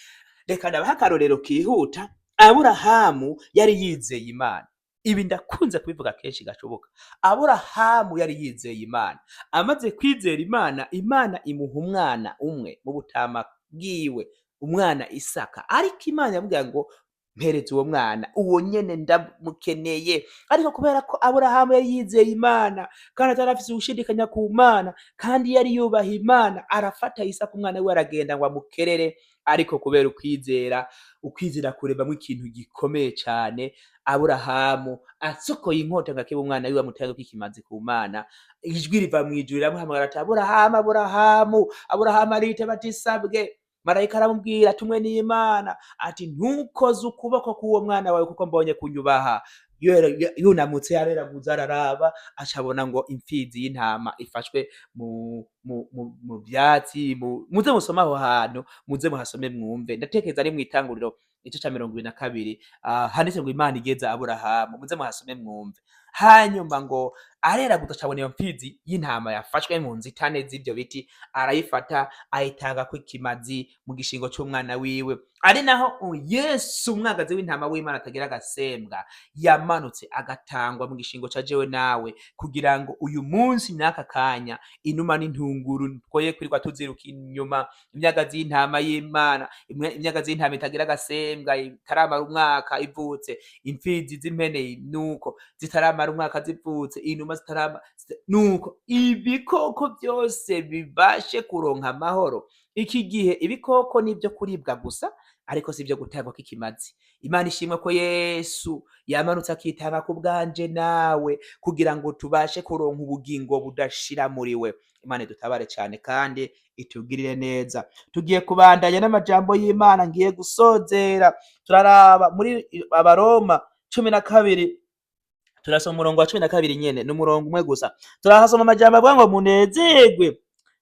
Reka ndabahe akarorero kihuta. Aburahamu yari yizeye Imana. Ibi ndakunze kubivuga kenshi gashoboka. Aburahamu yari yizeye Imana. Amaze kwizera Imana, Imana imuha umwana umwe mu butama bwiwe, umwana Isaka. Ariko Imana yamubwira ngo mpereze uwo mwana, uwo nyene ndamukeneye. Ariko kubera ko Aburahamu yari yizeye Imana kandi atari afise ugushidikanya ku Mana kandi yari yubaha Imana, arafata Isaka umwana wiwe aragenda ngo amukerere. Ariko kubera ukwizera, ukwizera kuremamwo ikintu gikomeye cane. Aburahamu asokoye inkota ngo akebe umwana wiwe amutange ikimazi ku Mana, ijwi riva mw'ijuru riramuhamagara ati Aburahamu, Aburahamu. Aburahamu aritaba ati sabwe. Marayika aramubwira tumwe n'Imana ati ntukoze ukuboko k'uwo mwana wawe kuko mbonye kunyubaha. Yunamutse areraguza araraba, acabona ngo imfizi y'intama ifashwe mu vyatsi. Muze musome aho hantu, muze muhasome mwumve. Ndatekereza ari mw'itanguriro igice ca 22, handitse ngo Imana igeza Aburahamu. Muze muhasome mwumve. Hanyuma ngo areraguza acabona iyo mfizi y'intama yafashwe mu nzitane z'ivyo biti, arayifata ayitangako ikimazi mu gishingo c'umwana wiwe. Ari naho Yesu umwagazi w'intama w'Imana atagira agasembwa yamanutse agatangwa mu gishingo ca jewe nawe, kugira ngo uyu munsi n'aka kanya inuma n'intunguru twoye kwirirwa tuziruka inyuma. Imyagazi y'intama y'Imana, imyagazi y'intama itagira agasembwa itaramara umwaka ivutse, imfizi z'impene nuko zitaramara umwaka zivutse, inuma zitarama nuko ibikoko byose bibashe kuronka amahoro. Iki gihe ibikoko nibyo kuribwa gusa, ariko si ibyo gutangwa k'ikimazi. Imana ishimwe ko Yesu yamanutse akitanga ku bwanje nawe kugira ngo tubashe kuronka ubugingo budashira muri we. Imana idutabare cyane kandi itugirire neza. Tugiye kubandanya n'amajambo y'Imana, ngiye gusozera. Turaraba muri Abaroma 12, turasoma umurongo wa 12 nyene, ni umurongo umwe gusa. Turahasoma amajambo avuga ngo munezerwe,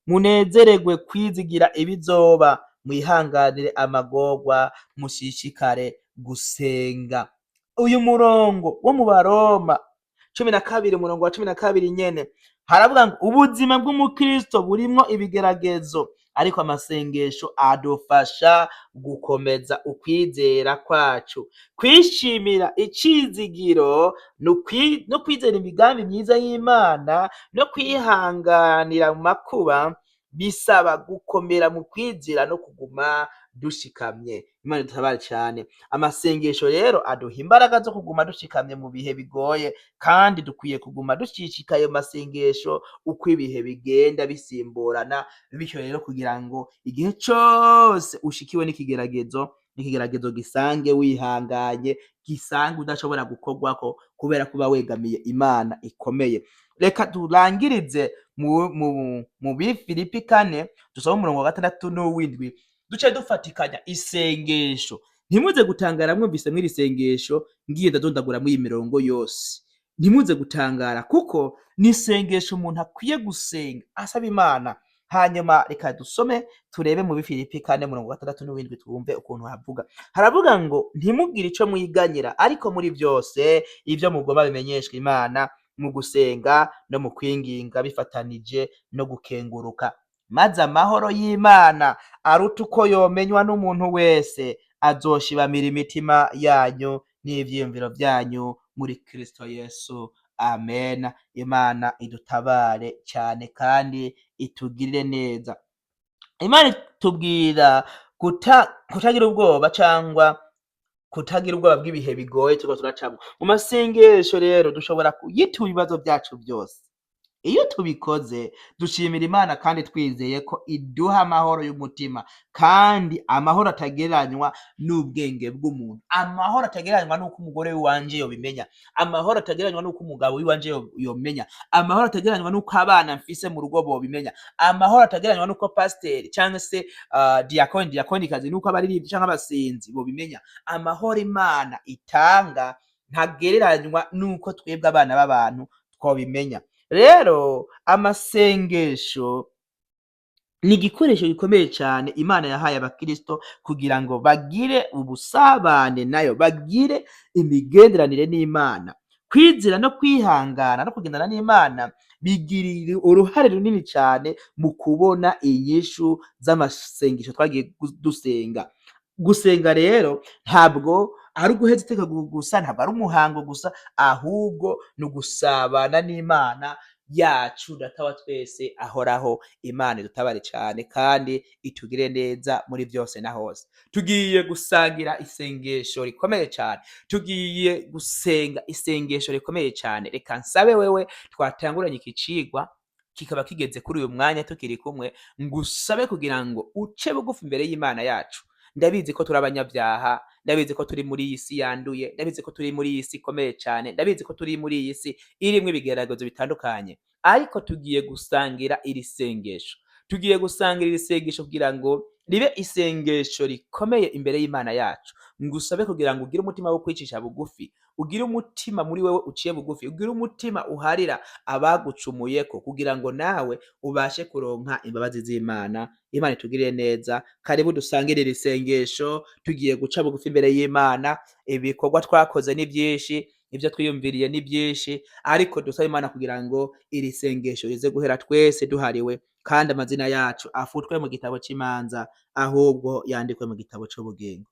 munezeregwe kwizigira ibizoba, mwihanganire amagorwa, mushishikare gusenga. Uyu murongo wo mu Baroma 12, umurongo wa 12 nyene, haravuga ngo ubuzima bw'umukristo burimwo ibigeragezo, ariko amasengesho adufasha gukomeza ukwizera kwacu, kwishimira icizigiro no kwizera imigambi myiza y'Imana no kwihanganira mu makuba. Bisaba gukomera mu kwizera no kuguma dushikamye. Imana idutabare cane. Amasengesho rero aduha imbaraga zo kuguma dushikamye mu bihe bigoye, kandi dukwiye kuguma dushishikaye mu masengesho uko ibihe bigenda bisimburana, bityo rero kugira ngo igihe cose ushikiwe n'ikigeragezo, n'ikigeragezo gisange wihanganye, gisange udashobora gukorwako kubera kuba wegamiye Imana ikomeye. Reka turangirize mu Bifilipi 4, dusome umurongo wa 6 n'uw'indwi, duce dufatikanya isengesho. Ntimuze gutangara mwumvise mw'iri sengesho ngiye ndadondagura mw'iyi mirongo yose. Ntimuze gutangara kuko ni isengesho umuntu akwiye gusenga asaba Imana. Hanyuma reka dusome turebe mu Bifilipi 4 umurongo wa 6 n'uw'indwi, twumve ukuntu havuga. Haravuga ngo ntimugire ico mwiganyira, ariko muri vyose ivyo mugomba bimenyeshwa Imana mu gusenga no mu kwinginga bifatanije no gukenguruka, maze amahoro y'Imana aruta uko yomenywa n'umuntu wese azoshibamira imitima yanyu n'ivyiyumviro vyanyu muri Kristo Yesu. Amen. Imana idutabare cyane kandi itugirire neza. Imana itubwira kutagira ubwoba cangwa kutagira ubwoba bw'ibihe bigoye turiko turacamwo. Mu masengesho rero dushobora kuyitura ibibazo vyacu vyose. Iyo tubikoze dushimira Imana kandi twizeye ko iduha amahoro y'umutima, kandi amahoro atagereranywa n'ubwenge bw'umuntu, amahoro atagereranywa n'uko umugore w'iwanje yobimenya, amahoro atagereranywa n'uko umugabo w'iwanje yomenya, amahoro atagereranywa n'uko abana mfise mu rugo bobimenya, amahoro atagereranywa n'uko pasiteri canke se diakoni, diakonikazi, n'uko abaririmbyi canke abasenzi bobimenya. Amahoro Imana itanga ntagereranywa n'uko twebwe abana b'abantu twobimenya. Rero amasengesho ni igikoresho gikomeye cyane Imana yahaye abakristo kugira ngo bagire ubusabane nayo, bagire imigenderanire n'Imana. Kwizera no kwihangana no kugendana n'Imana bigirira uruhare runini cyane mu kubona inyishu z'amasengesho twagiye dusenga. Gusenga rero ntabwo ari uguheza iteka gusa, ntabwo ari umuhango gusa, ahubwo ni ugusabana n'Imana yacu Data wa twese ahoraho. Imana idutabare cyane kandi itugire neza muri byose na hose. Tugiye gusangira isengesho rikomeye cyane, tugiye gusenga isengesho rikomeye cyane. Reka nsabe wewe twatanguranye iki cigwa kikaba kigeze kuri uyu mwanya tukiri kumwe, ngusabe kugira ngo uce bugufi imbere y'Imana yacu. Ndabizi ko turi abanyabyaha, ndabizi ko turi muri iyi si yanduye, ndabizi ko turi muri iyi si ikomeye cyane, ndabizi ko turi muri iyi si irimwo ibigeragezo bitandukanye, ariko tugiye gusangira iri sengesho. Tugiye gusangira iri sengesho kugira ngo ribe isengesho rikomeye imbere y'Imana yacu. Ngusabe kugira ngo ugire umutima wo kwicisha bugufi, ugire umutima muri wewe uciye bugufi, ugire umutima uharira abagucumuyeko, kugira ngo nawe ubashe kuronka imbabazi z'Imana. Imana itugirire neza. Karibu dusangire iri sengesho. Tugiye guca bugufi imbere y'Imana. Ibikorwa twakoze ni byinshi, ibyo twiyumviriye ni byinshi, ariko dusabe Imana kugira ngo iri sengesho rize guhera twese duhariwe, kandi amazina yacu afutwe mu gitabo cy'imanza, ahubwo yandikwe mu gitabo c'ubugingo.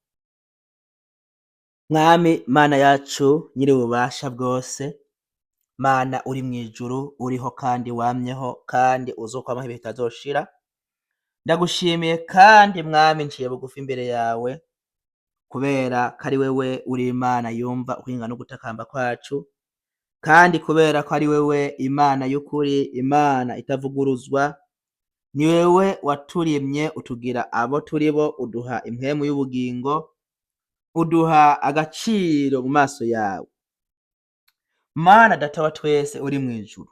Mwami Mana yacu nyiri ububasha bwose, Mana uri mw'ijuru, uriho kandi wamyeho kandi uzokwamaho ibihe bitazoshira, ndagushimiye kandi Mwami nciye bugufi imbere yawe, kubera ko ari wewe uri Imana yumva ukwinga no gutakamba kwacu, kandi kubera ko ari wewe Imana y'ukuri, Imana itavuguruzwa. Ni wewe waturimye utugira abo turi bo, uduha impwemu y'ubugingo, uduha agaciro mu maso yawe. Mana Data wa twese uri mw'ijuru,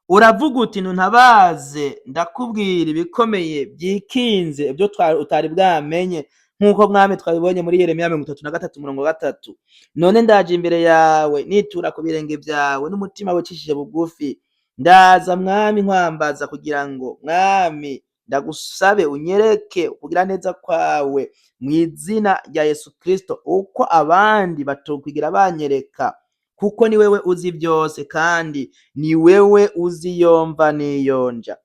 uravuga uti ntuntabaze ndakubwira ibikomeye byikinze ibyo utari bwamenye, nk'uko Mwami twabibonye muri Yeremiya 33 umurongo wa 3. None ndaje imbere yawe nitura ku birenge vyawe n'umutima wicishije bugufi. Ndaza Mwami nkwambaza kugira ngo Mwami ndagusabe unyereke ukugira neza kwawe mu izina rya Yesu Kristo, uko abandi batokwigira banyereka, kuko ni wewe uzi byose kandi ni wewe uzi yomva n'iyonja.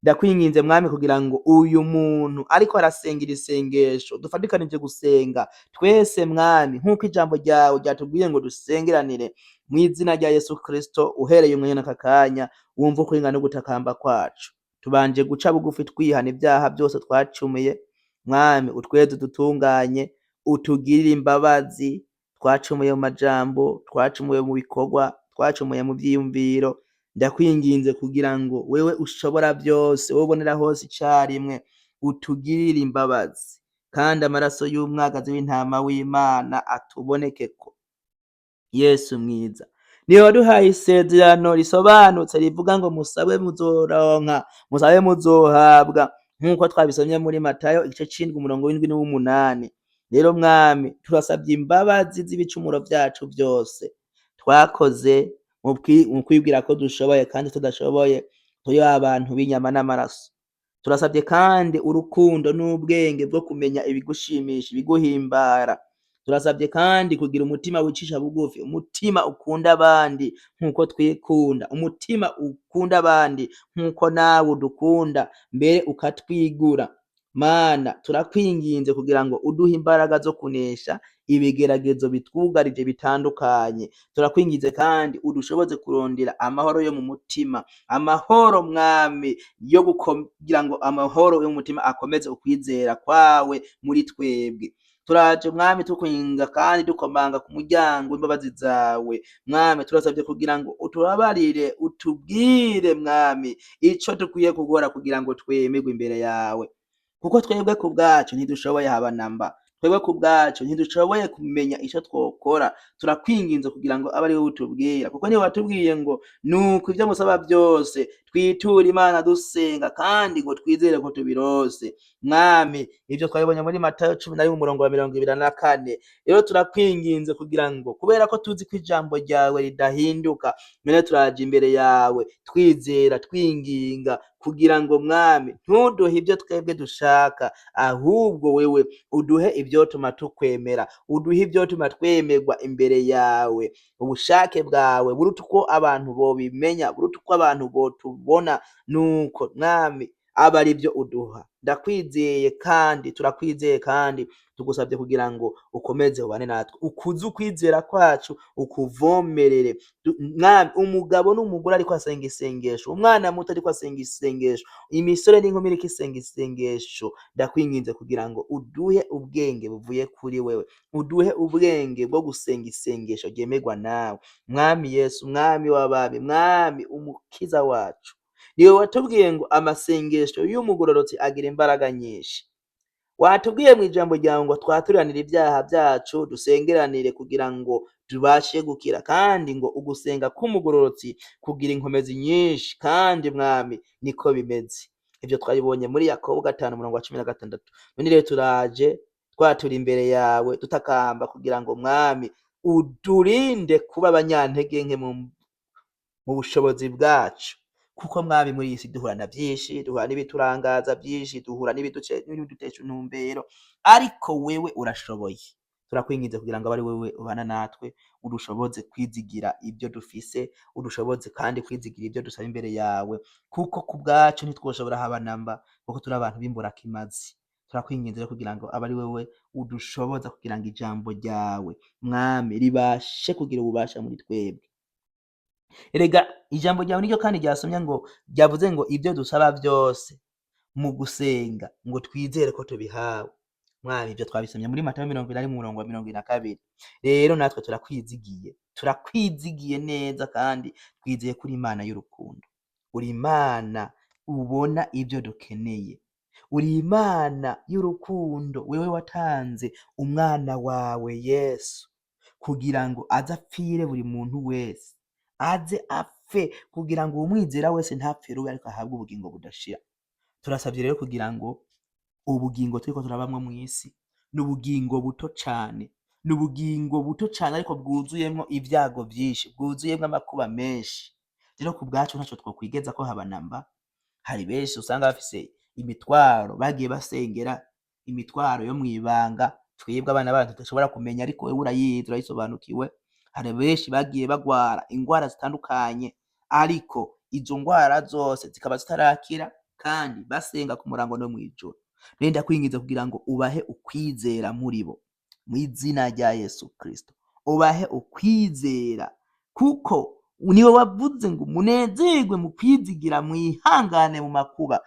Ndakwinginze Mwami kugira ngo uyu muntu ariko arasengera isengesho dufatikanije gusenga twese Mwami, nk'uko ijambo ryawe ryatubwiye ngo dusengeranire mu izina rya Yesu Kristo, uhereye umwanya n'aka kanya wumva ukwinga no gutakamba kwacu. Tubanje guca bugufi twihana ibyaha byose twacumuye. Mwami, utweze, udutunganye, utugirire imbabazi. Twacumuye mu majambo, twacumuye mu bikorwa, twacumuye mu vyiyumviro. Ndakwinginze kugira ngo wewe ushobora byose, wowe ubonera hose icarimwe, utugirire imbabazi, kandi amaraso y'umwagazi w'intama w'Imana atubonekeko. Yesu mwiza, niwe waduhaye isezerano risobanutse rivuga ngo musabe muzoronka, musabe muzohabwa, nk'uko twabisomye muri Matayo igice c'indwi umurongo w'indwi n'uw'umunani. Rero Mwami, turasabye imbabazi z'ibicumuro vyacu vyose twakoze mu kwibwira ko dushoboye kandi tudashoboye, turi abantu b'inyama n'amaraso. Turasabye kandi urukundo n'ubwenge bwo kumenya ibigushimisha, ibiguhimbara. Turasabye kandi kugira umutima wicisha bugufi, umutima ukunda abandi nk'uko twikunda, umutima ukunda abandi nk'uko nawe udukunda, mbere ukatwigura. Mana, turakwinginze kugira ngo uduhe imbaraga zo kunesha ibigeragezo bitwugarije bitandukanye. Turakwinginze kandi udushoboze kurondera amahoro yo mu mutima, amahoro, Mwami, yo kugira ngo amahoro yo mu mutima akomeze ukwizera kwawe muri twebwe. Turaje, Mwami, tukwinga kandi dukomanga ku muryango w'imbabazi zawe. Mwami, turasabye kugira ngo utubabarire, utubwire, Mwami, ico dukwiye gukora kugira ngo twemerwe imbere yawe, kuko twebwe ku bwacu ntidushoboye haba namba. Twebwe ku bwacu ntidushoboye kumenya ico twokora. Turakwinginze kugira ngo abe ari wowe utubwira, kuko niwe watubwiye ngo nuko ivyo musaba byose twiture Imana dusenga kandi ngo twizere ko tubirose. Mwami, ivyo twabibonye muri Matayo 11 umurongo wa 24. Rero turakwinginze kugira ngo, kubera ko tuzi ko ijambo ryawe ridahinduka, none turaje imbere yawe twizera, twinginga kugira ngo, Mwami, ntuduhe ibyo twebwe dushaka, ahubwo wewe uduhe ivyotuma tukwemera, uduhe ivyotuma twemerwa imbere yawe. Ubushake bwawe buruta uko abantu bobimenya, buruta uko abantu botubona. Nuko, Mwami, aba ari byo uduha. Ndakwizeye kandi turakwizeye kandi tugusabye kugira ngo ukomeze ubane natwe, ukuze ukwizera kwacu, ukuvomerere. Mwami, umugabo n'umugore ariko asenga isengesho, umwana muto ariko asenga isengesho, imisore n'inkumi iriko isenga isengesho, ndakwinginze kugira ngo uduhe ubwenge buvuye kuri wewe, uduhe ubwenge bwo gusenga isengesho ryemerwa nawe. Mwami Yesu, Mwami w'abami, Mwami umukiza wacu, niwe watubwiye ngo amasengesho y'umugororotsi agira imbaraga nyinshi. Watubwiye mu ijambo ryawe ngo twaturanire ibyaha byacu, dusengeranire kugira ngo tubashe gukira, kandi ngo ugusenga k'umugororotsi kugira inkomezi nyinshi. Kandi, Mwami, niko bimeze. Ivyo twabibonye muri Yakobo 5 umurongo wa 16. None rero turaje twatura imbere yawe, dutakamba kugira ngo, Mwami, uturinde kuba abanyantege nke mu bushobozi bwacu, kuko, Mwami, muri iyi si duhura na vyinshi, duhura n'ibiturangaza vyinshi, duhura n'ibidutesha intumbero, ariko wewe urashoboye. Turakwinginze kugira ngo abe ari wewe ubana natwe, udushoboze kwizigira ibyo dufise, udushoboze kandi kwizigira ibyo dusaba imbere yawe, kuko ku bwacu ntitwoshobora haba namba, kuko turi abantu b'imburakimazi. Turakwinginze rero kugira ngo abe ari wewe udushoboza kugira ngo ijambo ryawe, Mwami, ribashe kugira ububasha muri twebwe. Erega ijambo ryawe niryo kandi ryasomye ngo ryavuze ngo ibyo dusaba byose mu gusenga ngo twizere ko tubihawe. Mwami, ibyo twabisomye muri Matayo 40 mu murongo wa 42. Rero natwe turakwizigiye, turakwizigiye neza, kandi twizeye kuri Imana y'urukundo. Uri Imana ubona ibyo dukeneye, uri Imana y'urukundo, wewe watanze umwana wawe Yesu kugira ngo aze apfire buri muntu wese, aze apfe kugira ngo uwumwizera wese ntapfe rubi, ariko ahabwe ubugingo budashira. Turasabye rero kugira ngo ubugingo turiko turabamwo mw'isi ni ubugingo buto cane, ni ubugingo buto cane, ariko bwuzuyemwo ibyago vyinshi, bwuzuyemwo amakuba menshi. Rero ku bwacu ntaco twokwigeza ko haba namba. Hari benshi usanga bafise imitwaro bagiye basengera, imitwaro yo mw'ibanga twebwe abana bacu tudashobora kumenya, ariko wewe urayizi, urayisobanukiwe. Hari benshi bagiye bagwara ingwara zitandukanye, ariko izo ngwara zose zikaba zitarakira, kandi basenga ku murango no mw'ijoro. Rero ndakwinginze kugira ngo ubahe ukwizera muri bo, mw'izina rya Yesu Kristo, ubahe ukwizera, kuko Niwe wavuze ngo munezerwe mu kwizigira, mwihangane mu makuba,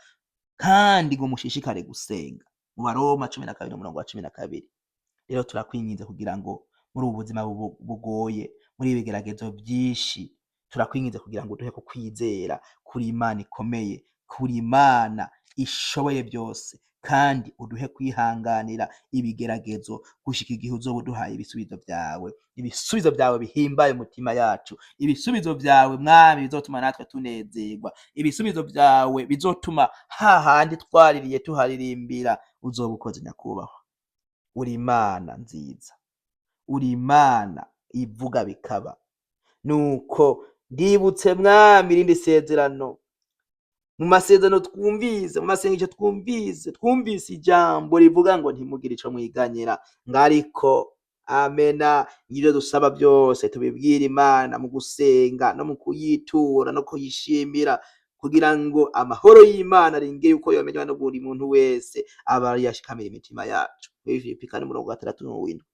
kandi ngo mushishikare gusenga, mu Baroma 12 umurongo wa 12. Rero turakwinginze kugira ngo muri ubu buzima bugoye, muri ibi bigeragezo vyinshi, turakwinginze kugira ngo uduhe kukwizera kuri Imana ikomeye, kuri Imana ishoboye byose, kandi uduhe kwihanganira ibigeragezo gushika igihe uzoba uduhaye ibisubizo vyawe, ibisubizo vyawe bihimbaye umutima yacu, ibisubizo vyawe, Mwami, bizotuma natwe tunezerwa, ibisubizo vyawe bizotuma hahandi twaririye tuharirimbira. Uzoba ukoze, Nyakubahwa. Uri Imana nziza, uri Imana ivuga bikaba. Nuko ndibutse, Mwami, irindi sezerano mu masezerano twumvise, mu masengesho twumvise. Twumvise ijambo rivuga ngo ntimugire ico mwiganyira, ngo ariko amena ibyo dusaba byose tubibwire Imana mu gusenga no mu kuyitura no kuyishimira, kugira ngo amahoro y'Imana arengeye uko yomenywa no buri muntu wese aba yashikamira imitima yacu, muri Filipi 4 umurongo wa 6 n'uwindwi.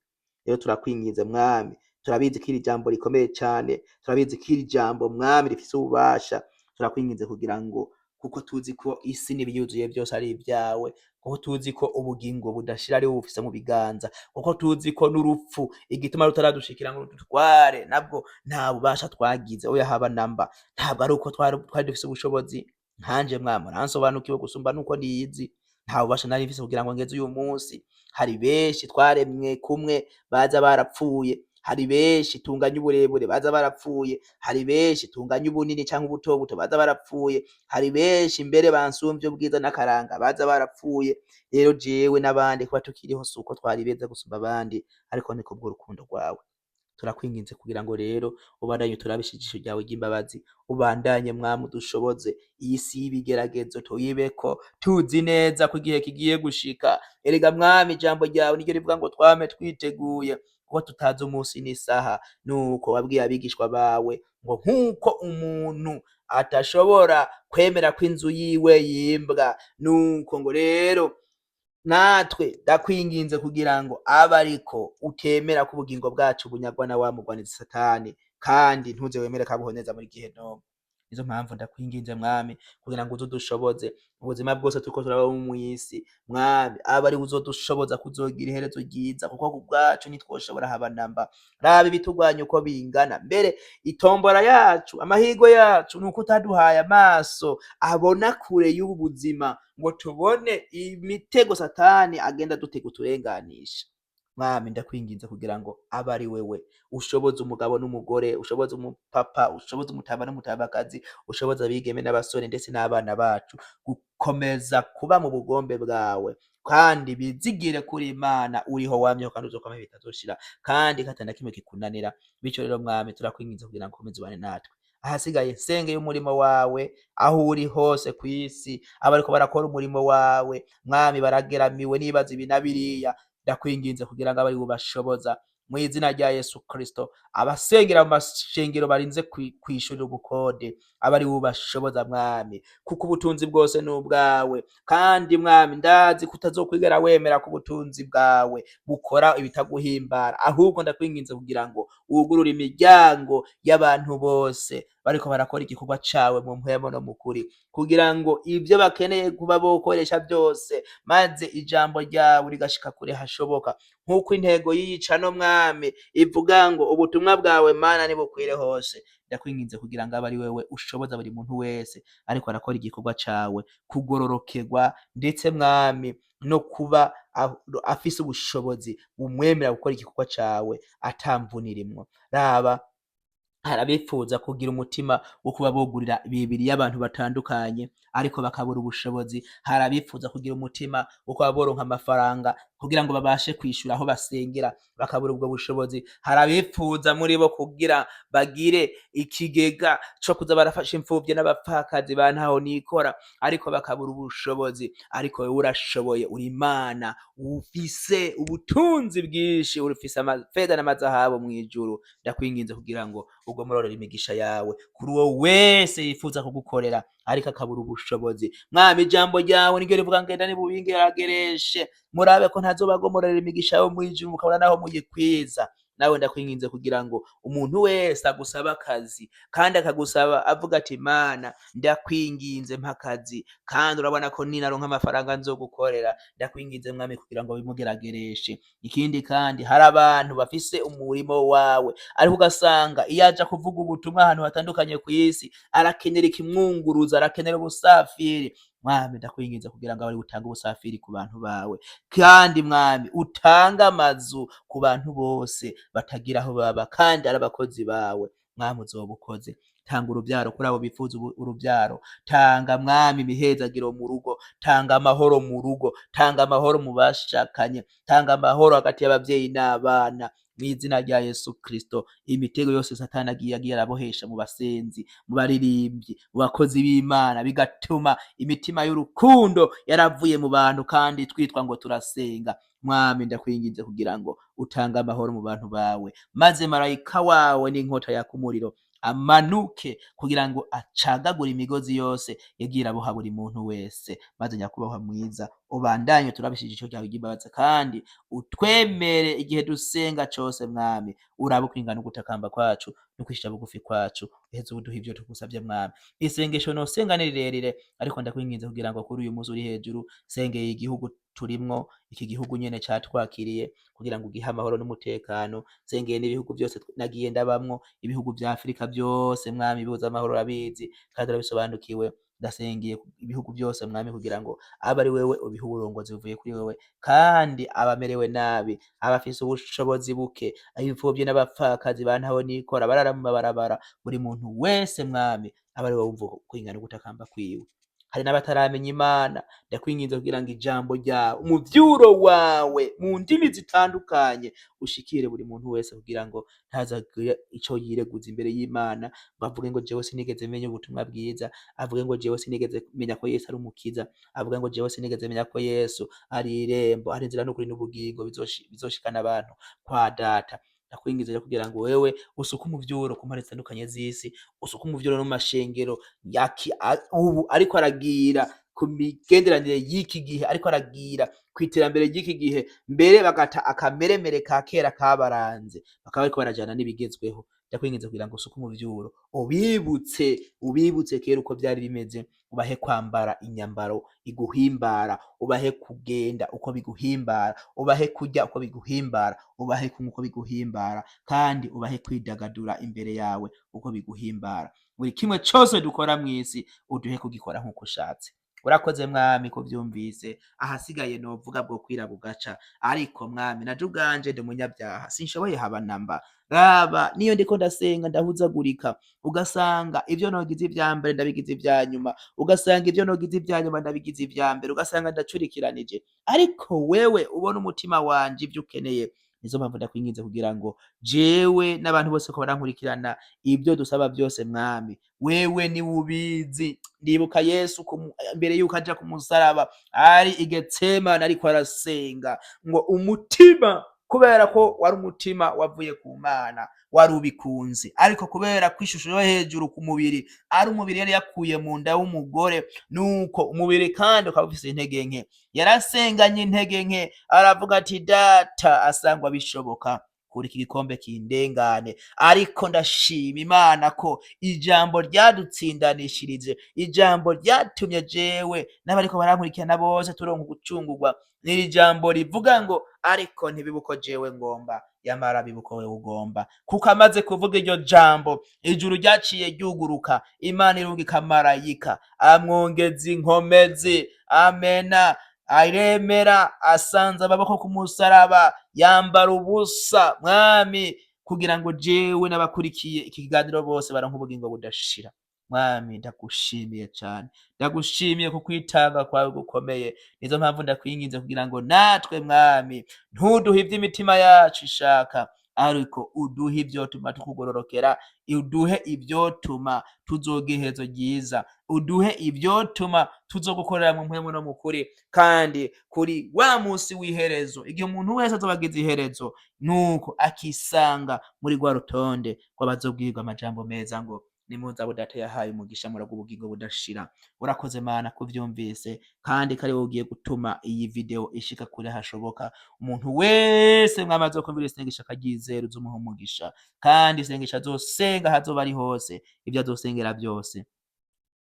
Rero turakwinginze, Mwami, turabizi ko iri jambo rikomeye cane, turabizi ko iri jambo, Mwami, rifise ububasha. Turakwinginze kugira ngo, kuko tuzi ko isi n'ibiyuzuye byose ari ibyawe, kuko tuzi ko ubugingo budashira ari wowe bufise mu biganza, kuko tuzi ko n'urupfu igituma rutaradushikira ngo rudutware nabwo nta bubasha twagize, oya, haba namba. Ntabwo ari uko twari dufise ubushobozi. Nkanje, Mwami, uransobanukiwe gusumba nuko niyizi. Nta bubasha nari mfise kugira ngo ngeze uyu munsi. Hari benshi twaremwe kumwe baza barapfuye, hari benshi tunganya uburebure baza barapfuye, hari benshi tunganya ubunini canke ubutobuto baza barapfuye, hari benshi mbere bansumvye ubwiza n'akaranga baza barapfuye. Rero jewe n'abandi kuba tukiriho si uko twari beza gusumba abandi, ariko ni kubw'urukundo rwawe. Turakwinginze kugira ngo rero ubandanye uturabishe ijisho ryawe ry'imbabazi, ubandanye, Mwami, udushoboze iyi si y'ibigeragezo tuyibeko tuzi neza ko igihe kigiye gushika. Erega Mwami, ijambo ryawe niryo rivuga ngo twame twiteguye kuko tutazi umunsi n'isaha. Nuko wabwiye abigishwa bawe ngo nk'uko umuntu atashobora kwemera ko inzu yiwe yimbwa, nuko ngo rero natwe ndakwinginze kugira ngo abe ariko utemera ko ubugingo bwacu bunyagwa na wa mugwanizi Satani, kandi ntuze wemere ko abuhoneza muri gehinomu. Nizo mpamvu ndakwinginze, Mwami, kugira ngo uze udushoboze ubuzima bwose turiko turaba mw'isi. Mwami, abe ari uzodushoboza kuzogira iherezo ryiza, kuko ku bwacu ntitwoshobora haba namba. Raba ibitugwanya uko bingana. Mbere itombora yacu, amahirwe yacu, ni uko utaduhaye amaso abona kure y'ubu buzima ngo tubone imitego Satani agenda dutega uturenganisha. Mwami, ndakwinginze kugira ngo abe ari wewe ushoboza umugabo n'umugore, ushoboza umupapa, ushoboza umutama n'umutamakazi, ushoboza abigeme n'abasore ndetse n'abana bacu gukomeza kuba mu bugombe bwawe, kandi bizigire kuri Imana uriho, wamyeho kandi uzokwamaho bitazoshira, kandi ko ata na kimwe kikunanira. Bityo rero, Mwami, turakwinginze kugira ngo ukomeze ubane natwe. Ahasigaye nsengeye umurimo wawe aho uri hose kw'isi. Abariko barakora umurimo wawe, Mwami, barageramiwe n'ibibazo ibi na biriya. Ndakwinginze kugira ngo abe ari bubashoboza mu izina rya Yesu Kristo. Abasengera mu mashengero barinze kwishurira ubukode, abe ari bubashoboza, Mwami, kuko ubutunzi bwose ni ubwawe. Kandi Mwami, ndazi ko utazokwigera wemera ko ubutunzi bwawe bukora ibitaguhimbara. Ahubwo ndakwinginze kugira ngo wugurure imiryango y'abantu bose bariko barakora igikorwa cawe mu mpwemu no mu kuri, kugira ngo ivyo bakeneye kuba bokoresha byose, maze ijambo ryawe rigashika kure hashoboka, nk'uko intego y'iyi no Mwami ivuga ngo ubutumwa bwawe, Mana, nibukwire hose. Ndakwinginze kugira ngo abe ari wewe ushoboza buri muntu wese ariko arakora igikorwa cawe kugororokerwa, ndetse Mwami, no kuba afise ubushobozi bumwemerera gukora igikorwa cawe atamvunirimwo. Raba hari abifuza kugira umutima wo kuba bogurira Bibiriya abantu batandukanye, ariko bakabura ubushobozi. Hari abifuza kugira umutima wo kuba boronka amafaranga kugira ngo babashe kwishura aho basengera, bakabura ubwo bushobozi. Hari abifuza muri bo kugira bagire ikigega co kuza barafasha imfuvyi n'abapfakazi ba ntaho nikora, ariko bakabura ubushobozi. Ariko wewe urashoboye, uri Imana ufise ubutunzi bwinshi, ufise amafeza n'amazahabu mw'ijuru. Ndakwinginze kugira ngo ugomororere imigisha yawe kuri uwo wese yifuza kugukorera ariko akabura ubushobozi. Mwami, ijambo ryawe niryo rivuga ngenda nibubingeragereshe murabe ko ntazobagomororera imigisha yo mw'ijuru mukabona naho muyikwiza. Nawe ndakwinginze kugira ngo umuntu wese agusaba akazi kandi akagusaba avuga ati Mana ndakwinginze mpa akazi, kandi urabona ko ninaronka amafaranga nzogukorera, ndakwinginze mwami kugira ngo bimugeragereshe. Ikindi kandi hari abantu bafise umurimo wawe, ariko ugasanga iyo aja kuvuga ubutumwa ahantu hatandukanye kw'isi arakenera ikimwunguruza, arakenera ubusafiri. Mwami ndakwinginze kugira ngo abe ariwe utanga ubusafiri ku bantu bawe, kandi mwami utange amazu ku bantu bose batagira aho baba kandi ari abakozi bawe. Mwami uzoba ukoze. Tanga uruvyaro kuri abo bifuza uruvyaro, tanga mwami imihezagiro mu rugo, tanga amahoro mu rugo, tanga amahoro mu bashakanye, tanga amahoro hagati y'abavyeyi n'abana, mw'izina rya Yesu Kristo. Imitego yose Satani agiye arabohesha mu basenzi, mu baririmbyi, mu bakozi b'Imana, bigatuma imitima y'urukundo yaravuye mu bantu kandi twitwa ngo turasenga. Mwami ndakwinginze kugira ngo utange amahoro mu bantu bawe, maze marayika wawe n'inkota yaka umuriro amanuke kugira ngo acagagure imigozi yose yagiye iraboha buri muntu wese. Maze nyakubahwa mwiza, ubandanye turabishije ico cyawe ry'imbabazi, kandi utwemere igihe dusenga cose. Mwami urabe ukwingana ugutakamba kwacu no kwicisha bugufi kwacu, uheze uduha ivyo tugusavye. Mwami, isengesho nosenga ni rirerire, ariko ndakwinginze kugira ngo kuri uyu munsi uri hejuru sengeye igihugu turimwo, iki gihugu nyene catwakiriye, kugira ngo ugihe amahoro n'umutekano. Sengeye n'ibihugu byose nagiye ndabamwo, ibihugu vya Afurika byose mwami, bibuze amahoro urabizi kandi urabisobanukiwe. Ndasengeye ibihugu byose mwami kugira ngo abe ari wewe ubiha uburongozi buvuye kuri wewe, kandi abamerewe nabi, abafise ubushobozi buke, imfuvyi n'abapfakazi ba ntaho nikora barara mu mabarabara, buri muntu wese mwami abe ari wowe wumva kwingana ugutakamba kwiwe. Hari n'abataramenya Imana, ndakwinginze kugira ngo ijambo ryawe, umuvyuro wawe mu ndimi zitandukanye ushikire buri muntu wese, kugira ngo ntazagire ico yireguza imbere y'Imana ngo avuge ngo jewe sinigeze menya ubutumwa bwiza, avuge ngo jewe sinigeze menya ko Yesu ari umukiza, avuge ngo jewe sinigeze menya ko Yesu ari irembo, ari inzira n'ukuri n'ubugingo bizoshikana abantu kwa Data. Ndakwinginze rero kugira ngo wewe usuke umuvyuro ku mpande zitandukanye z'isi, usuke umuvyuro no mu mashengero ubu ariko aragira ku migenderanire y'iki gihe, ariko aragira kw'iterambere ry'iki gihe, mbere bagata akameremere ka kera kabaranze, bakaba bariko barajana n'ibigezweho. Ndakwinginze kugira ngo usuke umuvyuro, ubibutse kera uko vyari bimeze, ubahe kwambara inyambaro iguhimbara, ubahe kugenda uko biguhimbara, ubahe kurya uko biguhimbara, ubahe kunywa uko biguhimbara, kandi ubahe kwidagadura imbere yawe uko biguhimbara. Buri kimwe cose dukora mw'isi uduhe kugikora nk'uko ushatse. Urakoze mwami ko vyumvise, ahasigaye novuga bwo kwira bugaca, ariko mwami naje ubwanje ndi umunyabyaha, sinshoboye haba namba. Raba niyo ndiko ndasenga ndahuzagurika, ugasanga ivyo nogize ivya mbere ndabigize ivya nyuma, ugasanga ivyo nogize ivya nyuma ndabigize ivya mbere, ugasanga ndacurikiranije, ariko wewe ubona umutima wanje ivyo ukeneye. Nizo mpamvu ndakwinginze kugira ngo jewe n'abantu bose ko barankurikirana, ibyo dusaba byose mwami wewe ni ubizi. Ndibuka Yesu mbere yuko aja ku musaraba ari i Getsemane ariko arasenga ngo umutima, kubera ko wari umutima wavuye ku Mana wari ubikunze, ariko kubera ko ishusho yo hejuru ku mubiri ari umubiri yari yakuye mu nda w'umugore, nuko umubiri kandi ukaba ufise intege nke, yarasenganye intege nke aravuga ati Data, asangwa bishoboka kuri iki gikombe kindengane. Ariko ndashima Imana ko ijambo ryadutsindanishirije, ijambo ryatumye jewe n'abariko barankurikirana bose turonka ugucungurwa, ni ijambo rivuga ngo ariko ntibibe uko jewe ngomba, yamara bibe uko wewe ugomba. Kuko amaze kuvuga iryo jambo, ijuru ryaciye ryuguruka, Imana irungika marayika amwongeza inkomezi. Amena. Aremera asanze amaboko ku musaraba, yambara ubusa mwami kugira ngo jewe n'abakurikiye iki kiganiro bose baronke ubugingo budashira. Mwami ndagushimiye cane, ndagushimiye ku kwitanga kwawe gukomeye. Nizo mpamvu ndakwinginze kugira ngo natwe mwami ntuduhe ivy'imitima yacu ishaka, ariko uduhe ivyotuma tukugororokera, uduhe ivyotuma tuzogira iherezo ryiza, uduhe ivyotuma tuzogukorera mu mpwemu no mu kuri, kandi kuri wa musi w'iherezo, igihe umuntu wese azoba agize iherezo, nuko akisanga muri rwa rutonde rw'abazobwirwa amajambo meza ngo Nimuze abo Data yahaye umugisha, muragwa ubugingo budashira. Urakoze Mana kuvyumvise, kandi ko ari wowe ugiye gutuma iyi video ishika kure hashoboka. Umuntu wese mwami azokumvira isengesho akaryizera, uzomuha umugisha, kandi isengesho azosenga aho azoba ari hose, ivyo azosengera byose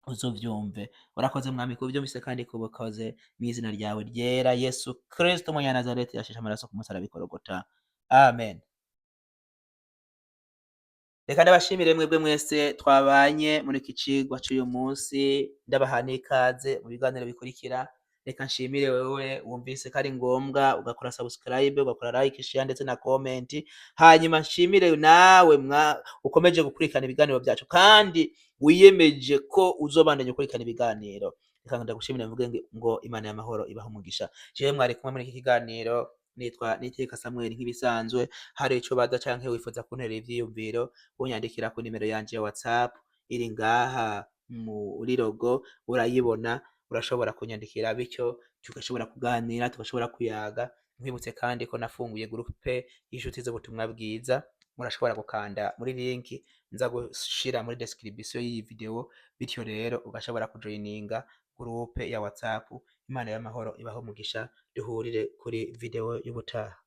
uzovyumve. Urakoze Mwami kuvyumvise kandi kubukoze, mw'izina ryawe ryera Yesu Kristo Umunyanazareti yasheshe amaraso ku musaraba i Gologota. Amen. Reka ndabashimire mwebwe mwese twabanye muri iki cigwa c'uyu munsi, ndabaha n'ikaze mu biganiro bikurikira. Reka nshimire wewe wumvise ko ari ngombwa ugakora subscribe, ugakora like, share ndetse na comment. Hanyuma nshimire nawe ukomeje gukurikirana ibiganiro vyacu kandi wiyemeje ko uzobandanya ukurikirana ibiganiro. Reka ndagushimire mvuge ngo Imana y'amahoro ibahe umugisha. Jewe mwari kumwe muri iki kiganiro nitwa Niteka Samuel nk'ibisanzwe. Hari ico baza canke wifuza kuntera ivyiyumviro, unyandikira ku nimero yanje ya WhatsApp iri ngaha muri logo, urayibona, urashobora kunyandikira, bityo tugashobora kuganira, tugashobora kuyaga. Nkwibutse kandi ko nafunguye groupe y'inshuti z'ubutumwa bwiza, murashobora gukanda muri link nza gushira muri description y'iyi video, bityo rero ugashobora kujoininga groupe ya WhatsApp. Imana y'amahoro ibahe umugisha, duhurire kuri video y'ubutaha.